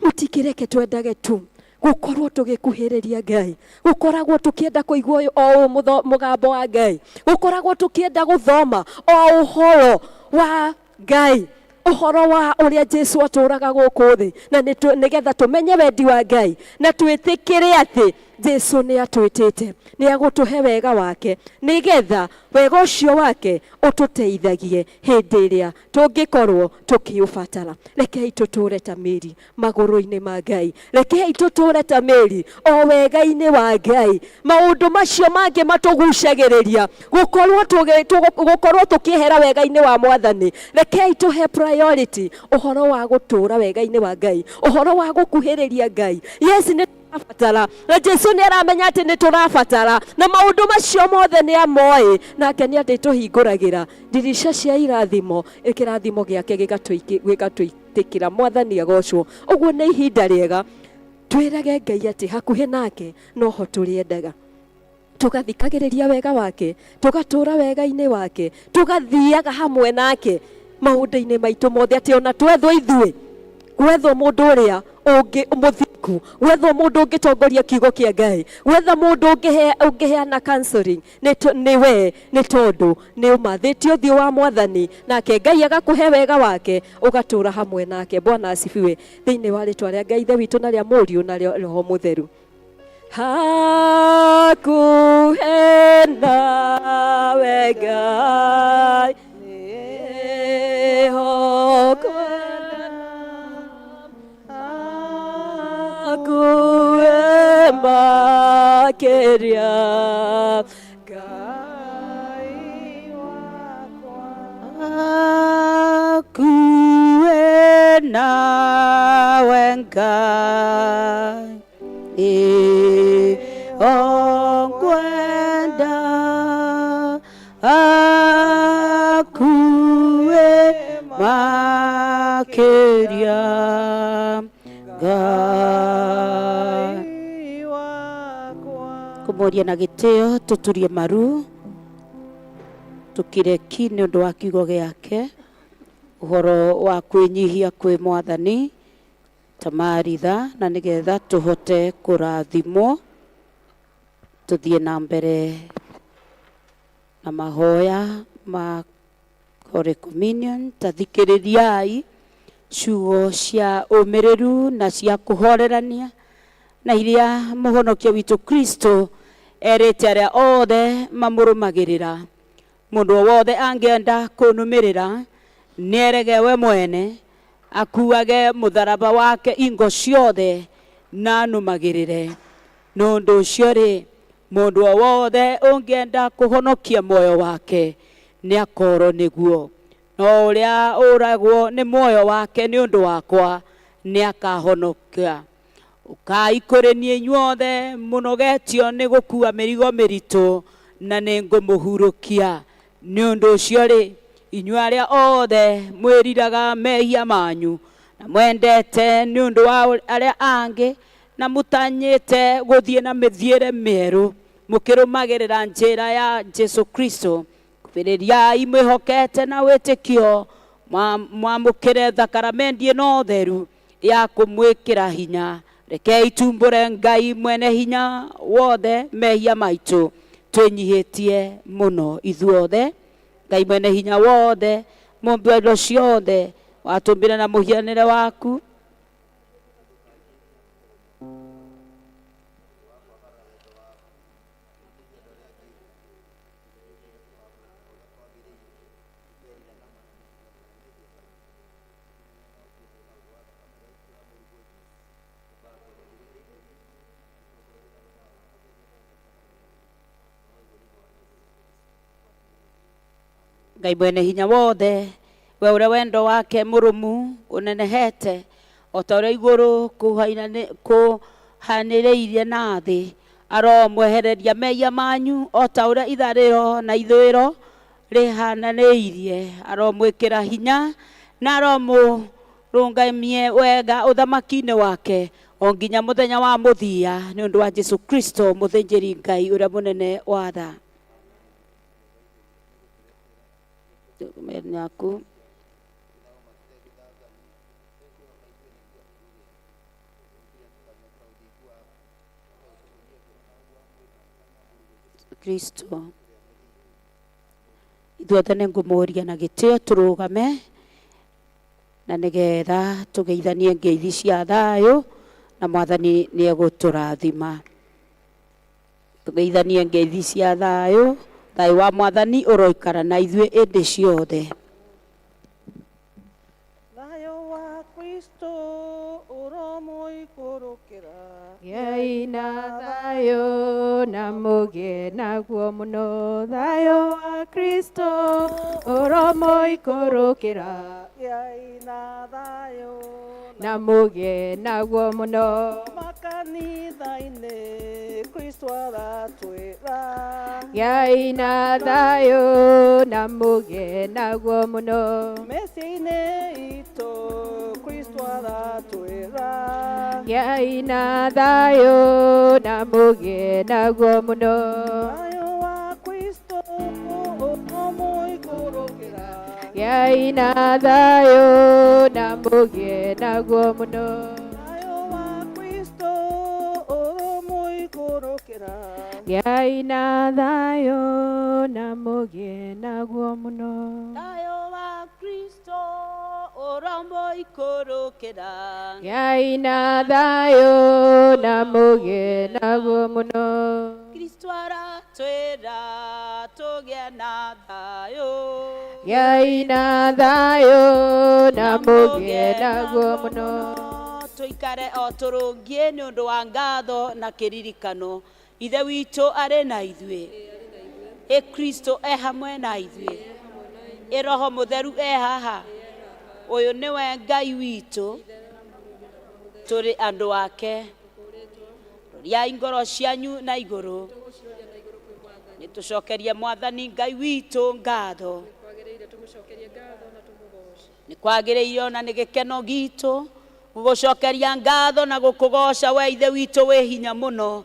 Mũtikĩreke twendage tu gũkorwo tũgĩkuhĩrĩria Ngai, gũkoragwo tũkĩenda kũigua o mũgambo wa Ngai, gũkoragwo tũkĩenda gũthoma o ũhoro wa Ngai, ũhoro wa ũrĩa Jesu atũraga gũkũ thĩ, na nĩgetha tũmenye wendi wa Ngai na twĩtĩkĩre atĩ Jesu nĩ atwĩtĩte, nĩ agũtũhe wega wake, nĩgetha wega ũcio wake ũtũteithagie hĩndĩ ĩrĩa tũngĩkorwo tũkĩũbatara. Rekei tũtũre ta mĩri magũrũ-inĩ ma Ngai, rekei tũtũre ta mĩri o wega-inĩ wa Ngai. Maũndũ macio mangĩ matũgucagĩrĩria gũkorwo tũkĩehera wega-inĩ wa Mwathani, rekei tũhe priority ũhoro wa gũtũra wega-inĩ wa Ngai, ũhoro wa gũkuhĩrĩria Ngai. Yes, nĩ tũrabatara, na Jesu nĩ aramenya atĩ nĩ tũrabatara, na maũndũ macio mothe nĩ amoĩ, nake nĩ atĩtũhingũragĩra ndirica cia irathimo, kĩrathimo gĩake gĩgatũitĩkĩra. Mwathani agocwo. Ũguo nĩ ihinda rĩega twĩrage Ngai atĩ hakuhĩ nake noho tũrĩendaga, tũgathikagĩrĩria wega wake, tũgatũra wega-inĩ wake, tũgathiaga hamwe nake maũndũ-inĩ maitũ mothe, atĩ ona twethwo ithuĩ gwethwo mũndũ ũrĩa ũngĩ mũthingu, gwethwo mũndũ ũngĩtongoria kiugo kĩa Ngai, gwetha mũndũ ũngĩheana counseling, nĩ we, nĩ tondũ nĩ ũmathĩtie ũthiũ wa Mwathani, nake Ngai agakũhe wega wake, ũgatũra hamwe nake. Bwana asifiwe. Thĩinĩ wa rĩtwa rĩa Ngai Ithe witũ, na rĩa Mũriũ, na rĩa Roho Mũtheru. Hakuhĩ nawe Ngai nĩho kwenda, hakuhĩ makĩria Ngai wakwa, hakuhĩ nawe Ngai nĩho ngwenda. Makĩria Ngai wakwa. Kũmũria na gĩtĩo tũturie maru tũkire ki nĩ ũndũ wa kiugo gĩake, ũhoro wa kwĩnyihia kwĩ Mwathani ta Maritha, na nĩgetha tũhote kũrathimwo tũthiĩ na mbere na mahoya ma Holy Communion. Tathikĩrĩriai ciugo cia ũmĩrĩru na cia kũhorerania na iria mũhonokia witũ Kristo erĩte arĩa othe mamũrũmagĩrĩra. Mũndũ o wothe angĩenda kũnũmĩrĩra, nĩerege we mwene, akuage mũtharaba wake ingo ciothe, na anũmagĩrĩre. Nĩ ũndũ ũcio rĩ, mũndũ o wothe ũngĩenda kũhonokia muoyo wake nĩakorwo nĩguo, no ũrĩa ũragwo nĩ muoyo wake nĩ ũndũ wakwa nĩakahonoka. Ũkai kũrĩ niĩ inyuothe mũnogetio nĩ gũkua mĩrigo mĩritũ, na nĩngũmũhurũkia. Nĩ ũndũ ũcio rĩ, inyuĩ arĩa othe mwĩriraga mehia manyu na mwendete nĩ ũndũ wa arĩa angĩ, na mũtanyĩte gũthiĩ na mĩthiĩre mĩerũ mũkĩrũmagĩrĩra njĩra ya Jesu Kristo, kubĩrĩriai mwĩhokete na wĩtĩkio, mwamũkĩre thakaramendi ĩno theru ya kũmwĩkĩra hinya. Rekei tumbũre Ngai mwene hinya wothe mehia maitũ twĩnyihĩtie mũno ithuothe. Ngai mwene hinya wothe, mũmbi wa indo ciothe, watũmbire na mũhianĩre waku. Ngai mwene hinya wothe, we ũrĩa wendo wake mũrũmu ũnenehete o ta ũrĩa igũrũ kũhanĩrĩirie na thĩ, aromwehereria mehia manyu o ta ũrĩa itharĩro na ithũĩro rĩhananĩirie. Aromwĩkĩra hinya na aromũrũngamie wega ũthamaki-inĩ wake o nginya mũthenya wa mũthia, nĩ ũndũ wa Jesu Kristo mũthĩnjĩri Ngai ũrĩa mũnene wa tha. Yaku. Kristo ithuothe nĩ ngũmũria na gĩtĩo tũrũgame, na nĩgetha tũgeithanie ngeithi cia thayũ, na Mwathani nĩ egũtũrathima. Tũgeithanie ngeithi cia thayũ. Thayũ wa Mwathani ũroikara na ithuĩ ĩndĩ ciothe. Thayũ wa Kristo ũromũikũrũkĩra. Gĩai na thayũ na mũgĩe naguo mũno. Thayũ wa Kristo ũromũikũrũkĩra. Gĩai na thayũ na mũgĩe naguo mũno. Makanitha-inĩ Kristo aratwĩra. Gĩai na thayũ na mũgĩe naguo mũno. Mĩciĩ-inĩ itũ Kristo aratwĩra. Gĩai na thayũ na mũgĩe naguo mũno. Thayũ wa Kristo ũromũikũrũkĩra. Gĩai na thayũ na mũgĩe naguo mũno. Thayũ wa Kristo ũromũikũrũkĩra. Gĩai na thayũ na mũgĩe naguo mũno. Thayũ wa Kristo ũromũikũrũkĩra. Gĩai na thayũ na mũgĩe naguo mũno. Kristo aratwĩra tũgĩe na thayũ. Gĩai na thayũ na mũgĩe naguo mũno. Tũikare o tũrũngiĩ nĩ ũndũ wa ngatho na kĩririkano. Ithe witũ arĩ na ithuĩ, ĩ Kristo e hamwe na ithuĩ, ĩ Roho Mũtheru e haha. Ũyũ nĩwe Ngai witũ, tũrĩ andũ ake. Roriai ngoro cianyu na igũrũ, nĩ tũcokerie Mwathani Ngai witũ ngatho. Nĩ kwagĩrĩire ona nĩ gĩkeno gitũ gũgũcokeria ngatho na gũkũgoca we ithe witũ wĩ hinya mũno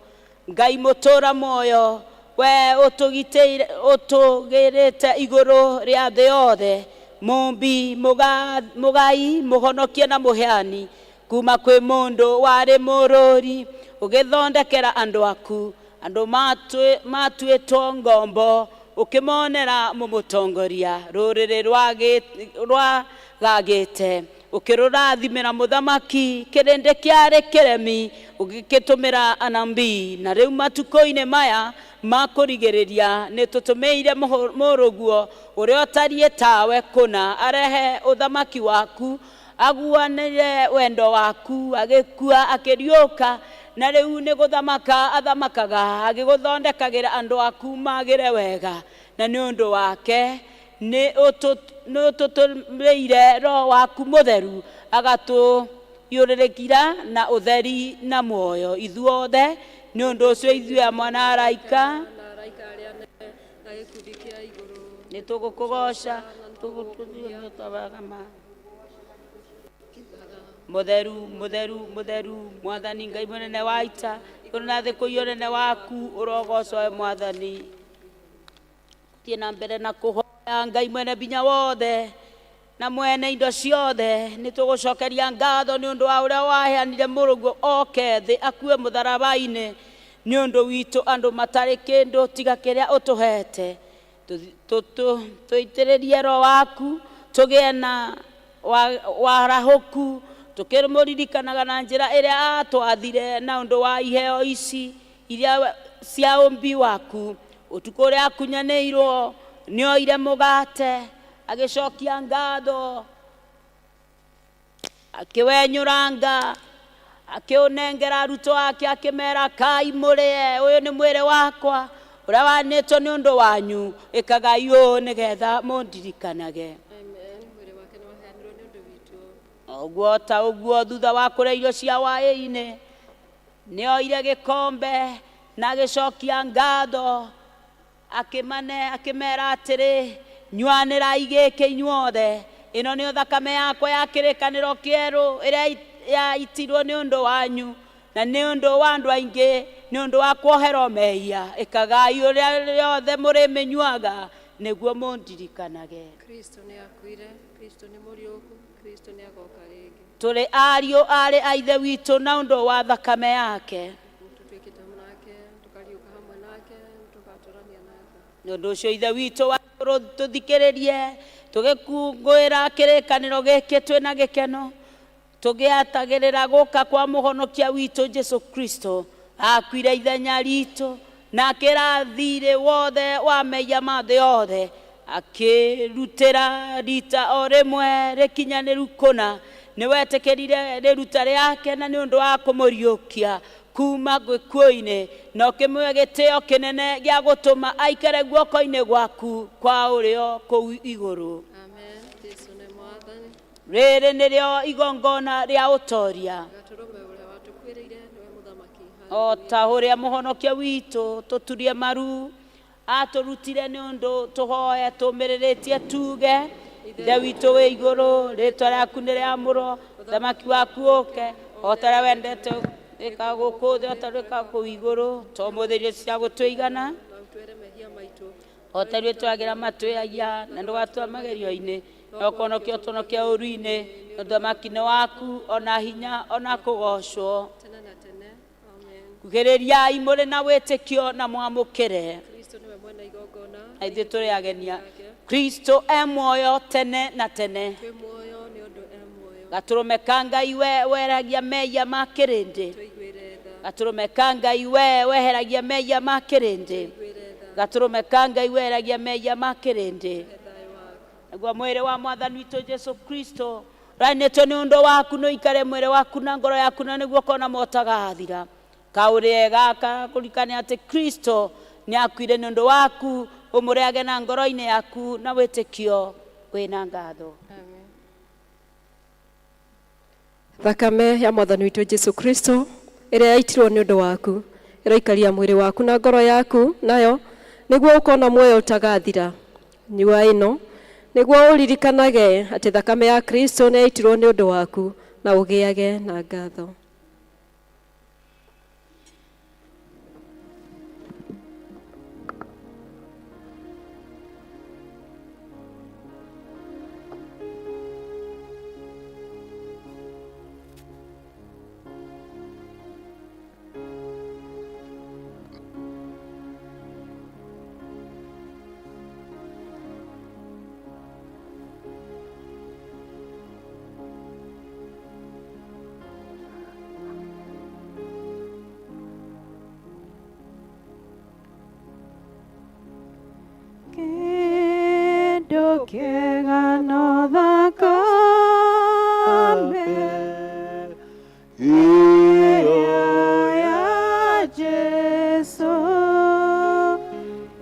Ngai mũtũra muoyo we ũtũgitĩire ũtũgĩrĩte igũrũ rĩa thĩ yothe mũmbi mũgai mũhonokia na mũheani kuma kwĩ mũndũ warĩ mũrũri ũgĩthondekera andũ aku andũ matuĩtwo ngombo ũkĩmonera mũmũtongoria rũrĩrĩ rwagagĩte ũkĩrũrathimĩra mũthamaki kĩrĩndĩ kĩarĩ kĩremi ũgĩkĩtũmĩra anabii na rĩu matukũ-inĩ maya ma kũrigĩrĩria nĩ tũtũmĩire mũrũguo ũrĩa ũtariĩ tawe kũna arehe ũthamaki waku aguanĩre wendo waku agĩkua akĩriũka na rĩu nĩ gũthamaka athamakaga agĩgũthondekagĩra andũ aku magĩre wega na nĩ ũndũ wake nĩ ũtũtũmĩire roho waku mũtheru agatũiyũrĩrĩkĩra na ũtheri na muoyo ithuothe nĩ ũndũ ũcio ithuĩ amwe na araika nĩ tũgũkũgoca mũtheru mũtheru mũtheru mwathani Ngai mũnene wa ita igũrũ na thĩ kũiyũrene waku ũrogocwo we mwathani thiĩ na mbere na kũhoya Ngai mwene binya wothe na mwene indo ciothe nĩ tũgũcokeria ngatho nĩ ũndũ wa ũrĩa waheanire mũrũguo oke thĩ akue mũtharaba-inĩ nĩ ũndũ witũ andũ matarĩ kĩndũ tiga kĩrĩa ũtũhete tũitĩrĩrie roho waku tũgĩe na warahũku tũkĩmũririkanaga na njĩra ĩrĩa atwathire na ũndũ wa iheo ici iria cia ũmbi waku ũtukũ ũrĩa akunyanĩirwo nĩoire mũgate agĩcokia ngatho akĩwenyũranga akĩũnengera arutwo ake akĩmera kai mũrĩe ũyũ nĩ mwĩrĩ wakwa ũrĩa wanĩtwo nĩ ũndũ wanyu ĩkagai ũũ nĩgetha mũndirikanage ũguo ta ũguo thutha wa kũrĩa irio cia hwaĩ-inĩ nĩoire gĩkombe na agĩcokia ngatho akĩmane akĩmera atĩrĩ nyuanĩrai gĩkĩ inyuothe ĩno nĩyo thakame yakwa ya kĩrĩkanĩro kĩerũ ĩrĩa yaitirwo nĩ ũndũ wanyu na nĩ ũndũ wa andũ aingĩ nĩ ũndũ wa kuoherwo mehia ĩkagai ũrĩa rĩothe mũrĩmĩnyuaga nĩguo mũndirikanage Kristo nĩ akuire Kristo nĩ mũriũku Kristo nĩ agoka rĩngĩ tũrĩ ariũ arĩ a ithe witũ na ũndũ wa thakame yake tũtuĩkĩte nake tũkariũka hamwe nake tũgatũrania nake nĩ ũndũ ũcio ithe witũ wa igũrũ tũthikĩrĩrie tũgĩkũngũĩra kĩrĩkanĩro gĩkĩ twĩna gĩkeno tũgĩatagĩrĩra gũka kwa mũhonokia witũ Jesu Kristo akuire ithenya ritũ na akĩra thirĩ wothe wa mehia ma thĩ yothe akĩrutĩra rita o rĩmwe rĩkinyanĩru kũna nĩ wetĩkĩrire rĩruta rĩake na nĩ ũndũ wa kũmũriũkia kuma gĩkuũ-inĩ na ũkĩmũhe gĩtĩo kĩnene gĩa gũtũma aikare guoko-inĩ gwaku kwa ũrĩo kũu igũrũ Amen Jesu nĩ mwathani rĩrĩ nĩrĩo igongona rĩa ũtoria gatũrũme ũrĩa watũkuĩrĩire nĩwe mũthamaki o ta ũrĩa mũhonokia witũ tũturie maru atũrutire nĩ ũndũ tũhoe tũmĩrĩrĩtie tuge ithe witũ wĩ igũrũ rĩtwa rĩaku nĩ rĩamũrwo ũthamaki waku ũke o ta ũrĩa wendete ĩka gũkũ thĩ o ta ũrĩa ĩkaga kũu igũrũ to ũmũthĩ irio cia gũtũigana na ũtwĩre mehia maitũ o ta ithuĩ twagĩra matwĩagia na ndũgatũa magerio-inĩ no kũhonokia ũtũhonokia ũũru-inĩ nĩ ũthamaki nĩ waku ona hinya ona kũgocwo tene na tene amen kuhĩrĩriai mũrĩ na wĩtĩkio na mwamũkĩre Kristo nĩwe mwene igongona na ithuĩ tũrĩ agenia Kristo e muoyo tene na tene twĩ muoyo nĩ ũndũ e muoyo gatũrũme ka Ngai we weheragia mehia ma kĩrĩndĩ tũiguĩre tha gatũrũme ka Ngai we weheragia mehia ma kĩrĩndĩ tũiguĩre tha gatũrũme ka Ngai weheragia mehia ma kĩrĩndĩ he thayũ waku naguo mwĩrĩ wa mwathani witũ Jesu Kristo ũranĩtwo nĩ ũndũ waku nĩ ũikare mwĩrĩ waku na ngoro yaku na nĩguo ũkona motagathira kaũrĩe gaka kũririkane atĩ Kristo nĩ akuire nĩ ũndũ waku ũmũrĩage na ngoro-inĩ yaku na wĩtĩkio wĩna ngatho Amen. Thakame ya mwathani witũ Jesu Kristo ĩrĩa yaitirwo nĩ ũndũ waku ĩroikaria mwĩrĩ waku na ngoro yaku nayo nĩguo ũkona muoyo ũtagathira nyua ĩno Nĩguo ũririkanage atĩ thakame ya Kristo nĩ yaitirwo nĩ ũndũ waku na ũgĩage na ngatho. Kĩndũ kĩega no thakame ĩyo ya Jesũ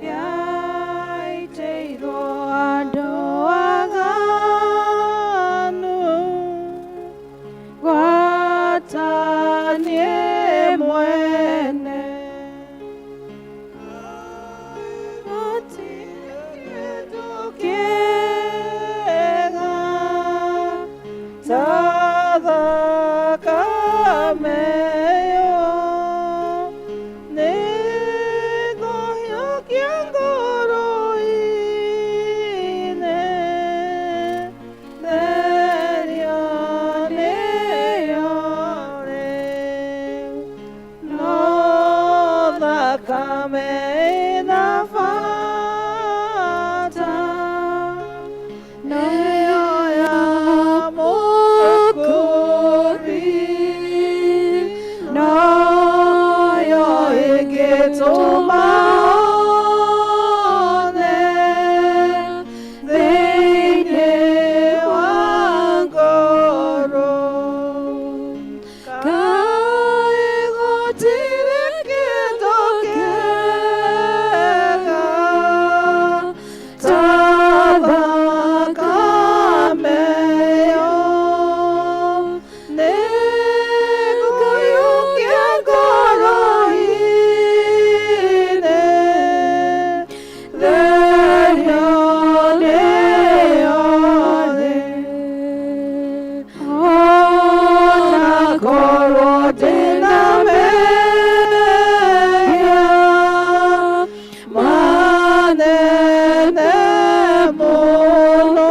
yaitĩirwo andũ aganu gwata niĩ mwene. Thakame na fata Neo ya mokori Nayo ĩngĩtũma one Thĩinĩ wa ngoro Kaĩ gũtirĩ kĩndũ kĩega ta thakame ĩyo. Nĩngũiyũkia ngoro-inĩ, therio nĩyo thĩ. Ona korwo ndĩna mehia manene mũno,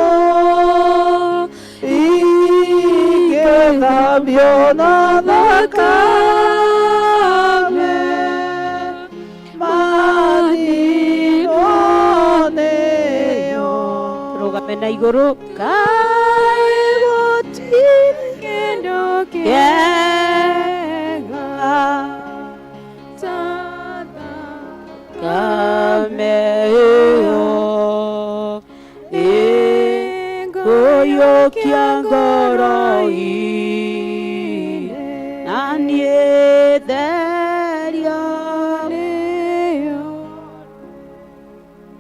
ingĩthambio na thakame, maninwo nĩyo. Rũgame na igũrũ kaĩ gũtirĩ Kĩndũ kĩega kĩega ta thakame ĩyo ĩngũiyũkia ngoro-inĩ na niĩ theria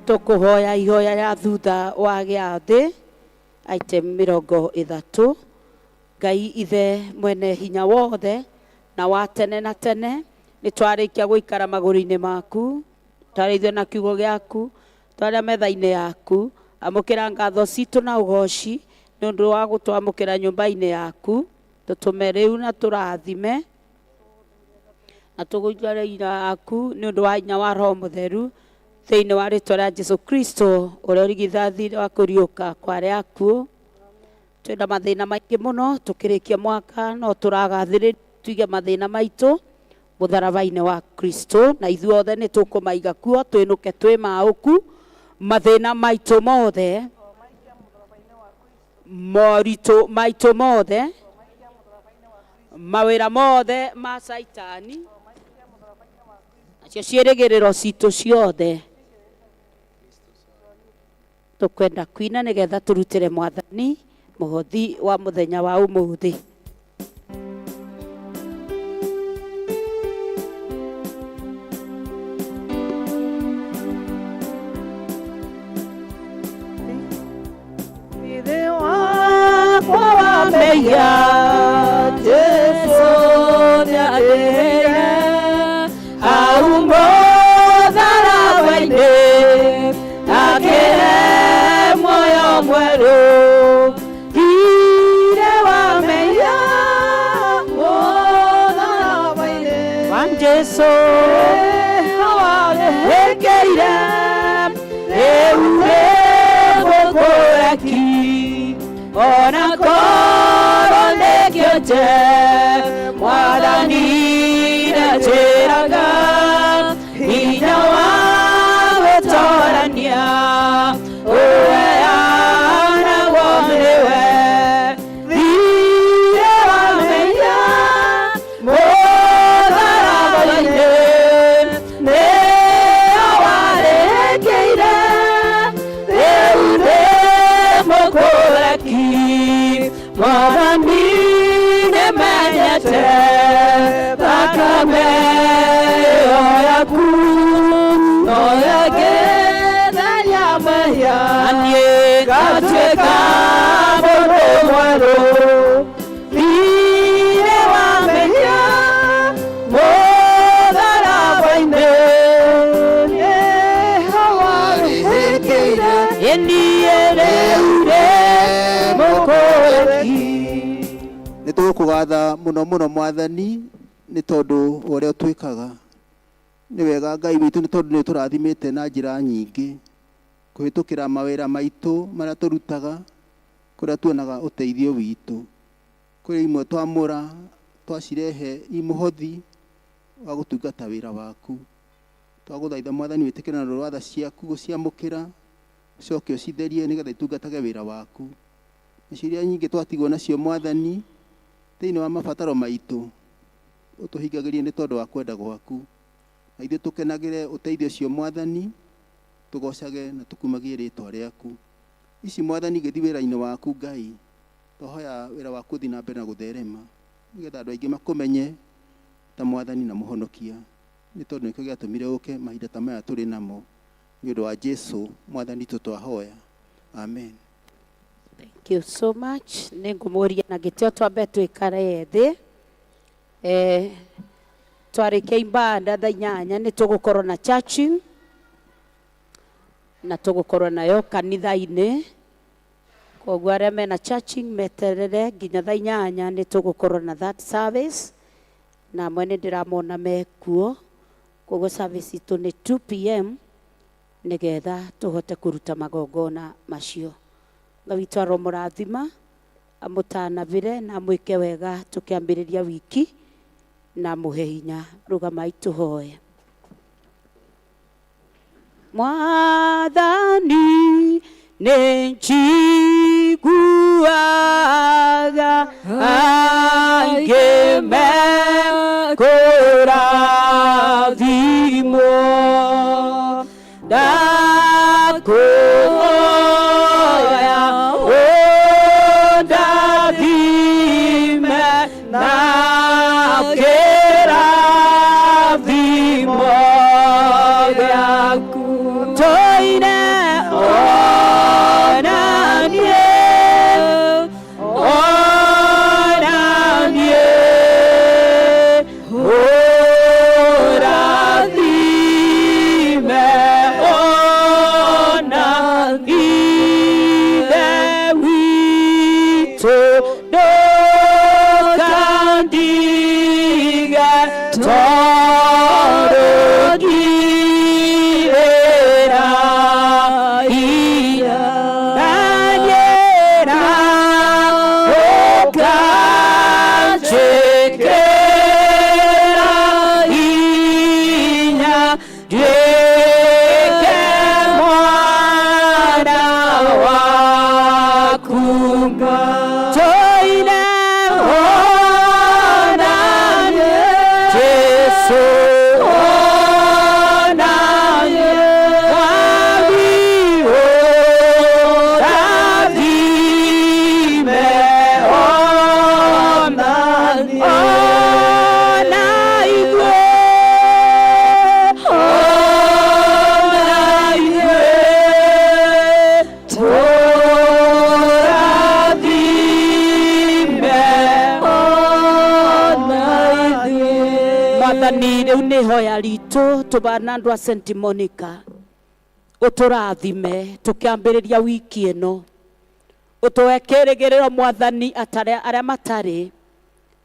tũkũhoya ihoya rĩa thutha wa gĩathĩ item mĩrongo ĩthatũ. Ngai ithe mwene hinya wothe na wa tene na tene, nĩ twarĩkia gũikara magũrũ-inĩ maku, twarĩithio na kiugo gĩaku, twarĩa metha-inĩ yaku, amũkĩra ngatho citũ na ũgoci nĩ ũndũ wa gũtwamũkĩra nyũmba-inĩ yaku, tũtũme rĩu na tũrathime na tũgũikare ira yaku nĩ ũndũ wa hinya wa Roho Mũtheru thĩinĩ wa rĩtwa rĩa Jesu Kristo ũrĩa ũrigithathi wa kũriũka kwa arĩa akuũ. Twĩna mathĩna maingĩ mũno tũkĩrĩkia mwaka, no tũragathĩrĩria tuige mathĩna maitũ mũtharaba-inĩ wa Kristo, na ithuothe nĩ tũkũmaiga kuo twĩnũke twĩ maũku mathĩna maitũ mothe, moritũ maitũ mothe, mawĩra mothe ma Caitani, nacio ciĩrĩgĩrĩro citũ ciothe tũkwenda kuina nĩgetha tũrutĩre Mwathani mũhothi wa mũthenya wa ũmũthĩ. Ithe wakwa wa mehia, Jesũ nĩandĩhĩire hau mũtharaba-inĩ, akĩhe muoyo mwerũ. Jesu warĩhĩkĩire rĩu rĩgũkũreki ona korwo nĩ kĩonje mwathani ndanjĩraga hinya wa gũtorania ũheanagwo nĩwe thirĩ wa mehia mũtharaba-inĩ nĩo warĩkĩire rĩu nĩ mũkũreki mwathani nĩmenyete thakame ĩyo yaku no yangĩtheria mehia niĩ ngatuĩka mũndũ mwerũ thirĩ wa mehia mũtharaba-inĩ nĩho warĩhĩkĩire ĩniĩ rĩu rĩ mũkũreki. Nĩ tũgũkũgatha mũno mũno mwathani nĩ tondũ wa ũrĩa ũtwĩkaga. Nĩ wega Ngai witũ nĩ tondũ nĩ ũtũrathimĩte na njĩra nyingĩ kũhĩtũkĩra mawĩra maitũ marĩa tũrutaga kũrĩa tuonaga ũteithio witũ. Kũrĩ imwe twamũra twacirehe i mũhothi wa gũtungata wĩra waku. Twagũthaitha mwathani wĩtĩkĩre na rũrũ wa tha ciaku gũciamũkĩra ũcoke ũcitherie nĩgetha itungatage wĩra waku. Nacio iria nyingĩ twatigwo nacio mwathani thĩinĩ wa mabataro maitũ ũtũhingagĩrie nĩ tondũ wa kwenda gwaku. Na ithuĩ tũkenagĩre ũteithio ũcio mwathani tũgocage na tũkumagie rĩtwa rĩaku. Ici mwathani igĩthiĩ wĩra-inĩ waku Ngai, twahoya wĩra waku ũthiĩ na mbere na gũtherema nĩgetha andũ aingĩ makũmenye ta mwathani na mũhonokia nĩ tondũ nĩkĩo gĩatũmire ũke mahinda ta maya tũrĩ namo nĩ ũndũ wa Jesu mwathani witũ twahoya, amen. Thank you so much. Nĩ ngũmũria na gĩtĩo twambe twĩkare thĩ. Eh, twarĩkia ibada thaa inyanya nĩ tũgũkorwo na churching na tũgũkorwo nayo kanitha-inĩ. Koguo arĩa mena churching meterere nginya thaa inyanya nĩ tũgũkorwo na that service na amwe nĩ ndĩramona mekuo. Koguo service itũ nĩ 2 pm nĩgetha tũhote kũruta magongona macio. Ngai witũ aromũrathima amũtanabĩre na amwĩke wega tũkĩambĩrĩria wiki na amũhe hinya. Rũgamai tũhoe. Mwathani nĩ njiguaga angĩ mekũrathimwo ndakũhoya ũndathime na kĩrathimo gĩaku tũine onanie onanie ũrathime ona Ithe witũ ndũkandige tondũ ndirĩra hinya na njĩra ũkanjĩkĩra hinya nduĩke mwana waku tũine onanie Jesu onanie Mwathi ũrathime onanie ona ithuĩ ona ithuĩ tũrathime ona ithuĩ. Mwathani rĩu nĩ ihoya ritũ tũbana andũ a St Monica ũtũrathime tũkĩambĩrĩria wiki ĩno ũtũhe kĩrĩgĩrĩro mwathani atarĩa arĩa matarĩ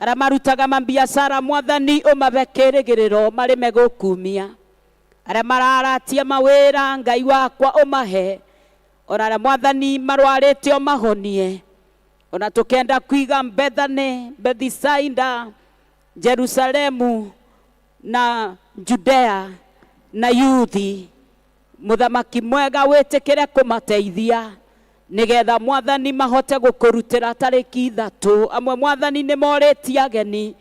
Arĩa marutaga mambiacara Mwathani ũmahe kĩrĩgĩrĩro marĩme gũkumia. Arĩa mararatia mawĩra Ngai wakwa ũmahe. Ona arĩa Mwathani marwarĩte ũmahonie. Ona tũkenda kwiga Bethany, Bethisaida, Jerusalemu na Judea na Yuthi, Mũthamaki mwega wĩtĩkĩre kũmateithia nĩgetha Mwathani mahote gũkũrutĩra tarĩki 3. Amwe Mwathani nĩ morĩtie ageni,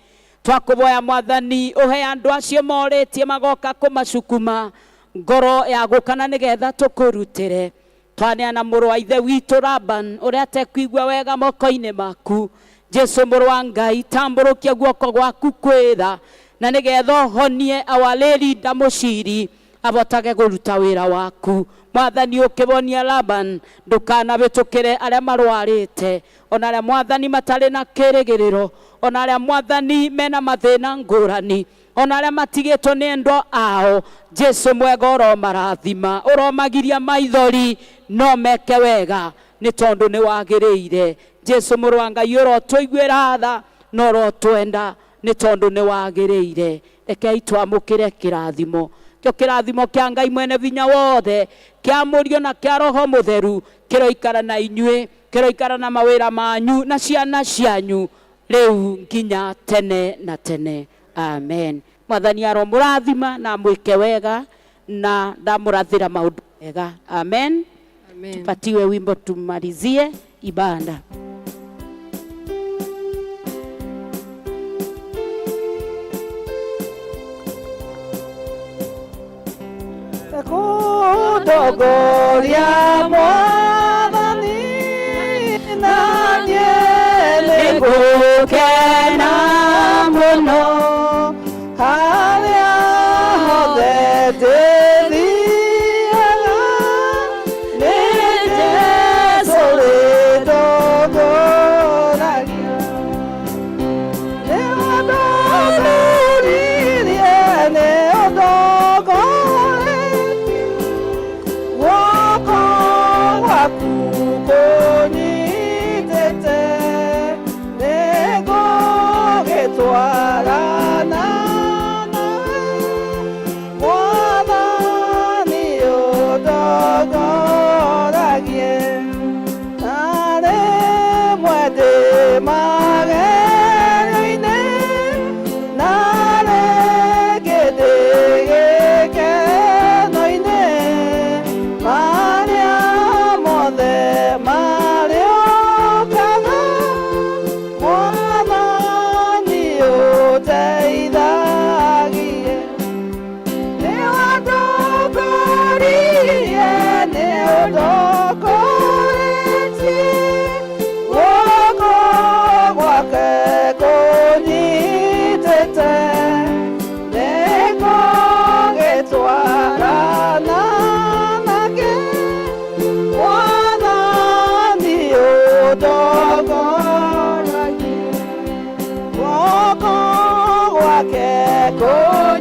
twakũvoya Mwathani ũhe andũ acio morĩtie magoka kũmacukuma ngoro ya gũkana nĩgetha tũkũrutĩre. Twaneana mũrũ wa ithe witũ Laban ũrĩa atekũigua wega moko-inĩ maku. Jesu mũrũ wa Ngai, tambũrũkia guoko gwaku kwĩra na nĩgetha ũhonie our lady Ndamuciri avotage kũruta wĩra waku. Mwathani ũkĩvonia Laban ndũkanahĩtũkĩre arĩa marwarĩte, ona arĩa Mwathani matarĩ na kĩrĩgĩrĩro, ona arĩa Mwathani mena mathĩna ngũrani, ona arĩa matigĩtwo nĩ endwa ao. Jesu mwega ũromarathima, ũromagiria maithori no meke wega nĩ tondũ nĩ wagĩrĩire. Jesu mũrũ wa Ngai ũrotũiguĩra tha na ũrotwenda nĩ tondũ nĩ wagĩrĩire. Rekei twamũkĩre kĩrathimo kĩo kĩrathimo kĩa Ngai mwene vinya wothe, kĩa Mũriũ na kĩa Roho Mũtheru, kĩroikara na inyuĩ, kĩroikara na mawĩra manyu na ciana cianyu rĩu nginya tene na tene. Amen. Mwathani aromũrathima na amwĩke wega na ndamũrathĩra maũndũ mega. Amen. Amen. Tupatiwe wimbo tumalizie ibada. Kũndongoria Mwathani na niĩ nĩngũkena mũno harĩa hothe ndĩthiaga, nĩ Jesũ ũrĩndongoragia. Nĩ ũndongoririe, nĩ ũndongoretie, guoko gwaku kũnyitĩte, nĩngũgĩtwarana nawe, Mwathani ũndongoragie. Na rĩmwe ndĩ magerio-inĩ, na rĩngĩ ndĩ gĩkeno-inĩ, marĩa mothe marĩũkaga, Mwathani ũndeithagie. Nĩ wandongoririe, nĩ ũndongoretie, guoko gwake kũnyitĩte, nĩngũgĩtwarana nake, Mwathani ũndongoragie. Guoko gwake kũnyitĩte.